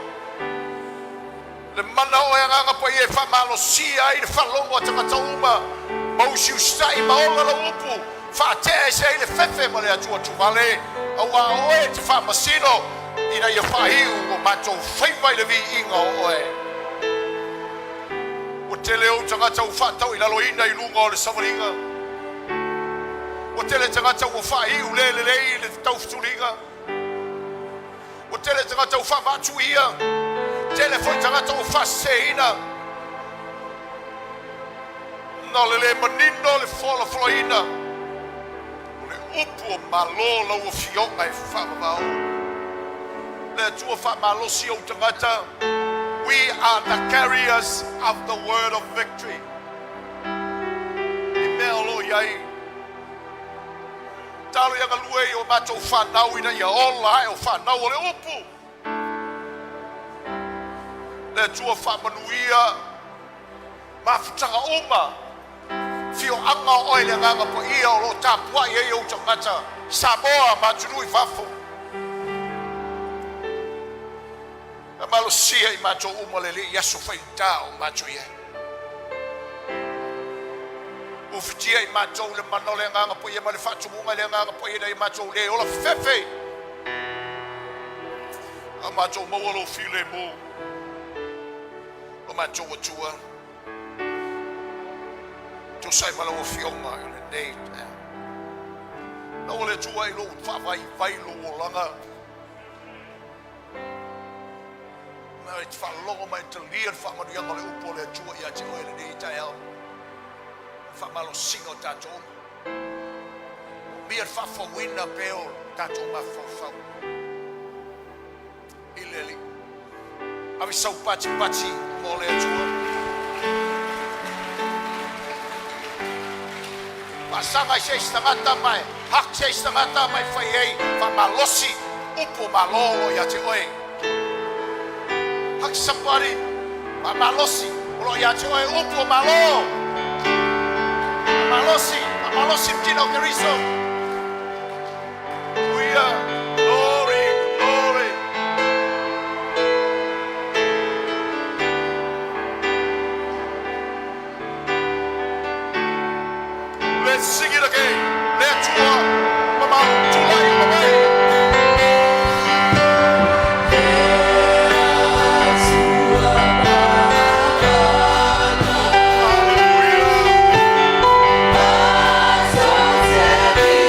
Le mana o Agaga Paia e faamalosia ai le faalogo a tagata uma, ma usiusitai ma ola lau upu, faatea ese ai le fefe ma le Atua tuvale, auā o oe e te faamasino ina ia faaiu o matou faiva i le viiga o oe. Ua tele ou tagata ua faatauilaloina i luga o le savaliga. Ua tele tagata ua faaiu le lelei i le taufutuliga. Ua tele tagata ua faavaatuia, tele foi tagata ua faaseseina. Na o le le manino le folafolaina o le upu o Malo lau Afioga e faavavao. Le Atua faamalosi ou tagata, we are the carriers of the word of victory. I mea o lo o i ai. Talo ia galue i o matou fanau ina ia ola ae o fanau o le upu. Le Atua faamanuia mafutaga uma, fioaga o oe le Agaga Paia o lo o tapuai ai ou tagata Samoa ma atunuu i fafo. E malosia i matou uma le alii aso faigata o matou i ai. Ufitia i matou le mana o le Agaga Paia ma le faatumuga i le Agaga Paia ina ia matou le ola fefefe, a matou maua lou filemu, lo matou Atua. Tusa ai ma lau Afioga i lenei taeao. Lau le Atua i lou faavaivai lou olaga. Ma e te faalogo ma e talia le faamanuiaga o le upu o le Atua ia te oe i lenei taeao. Le faamalosiga o tatou uma. Mia le faafouina pea o tatou mafaufau i le Alii. Ave sau patipati mo le Atua. Faasaga i se isi tagata ma e hak se isi tagata ma e fai ai faamalosi upu o Malo o lo o ia te oe. Hak somebody, faamalosi o lo o ia te oe upu o Malo. Faamalosi, faamalosi le tino o Keriso. Uia, glory, glory. Let's sing it again. Le Atua, mamau, tulai uma mai. Hallelujah.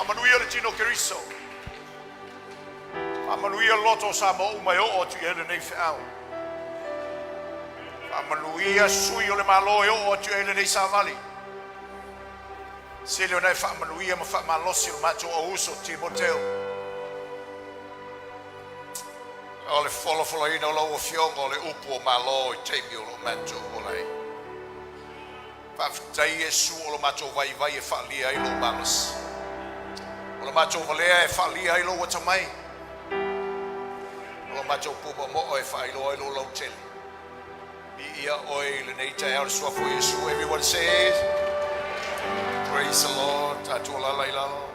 Faamanuia le tino o Keriso. Faamanuia le loto o Samoa uma e oo atu i ai lenei feau. Faamanuia sui o le Malo e oo atu i ai lenei savali. Sili ona e faamanuia ma faamalosi lo matou auuso Timoteo. O le folafolaina o lau afioga o le upu o Malo i taimi o lo matou ola ai. Faafetai Iesu o lo matou vaivai e faaalia ai lou malosi. O lo matou valea e faaalia ai lou atamai. O lo matou pumoomoo e faailoa ai lou lautele. Viia oe i lenei taeao i le suafa o Iesu. Everyone says, "Praise the Lord." Tatou alala i lalo.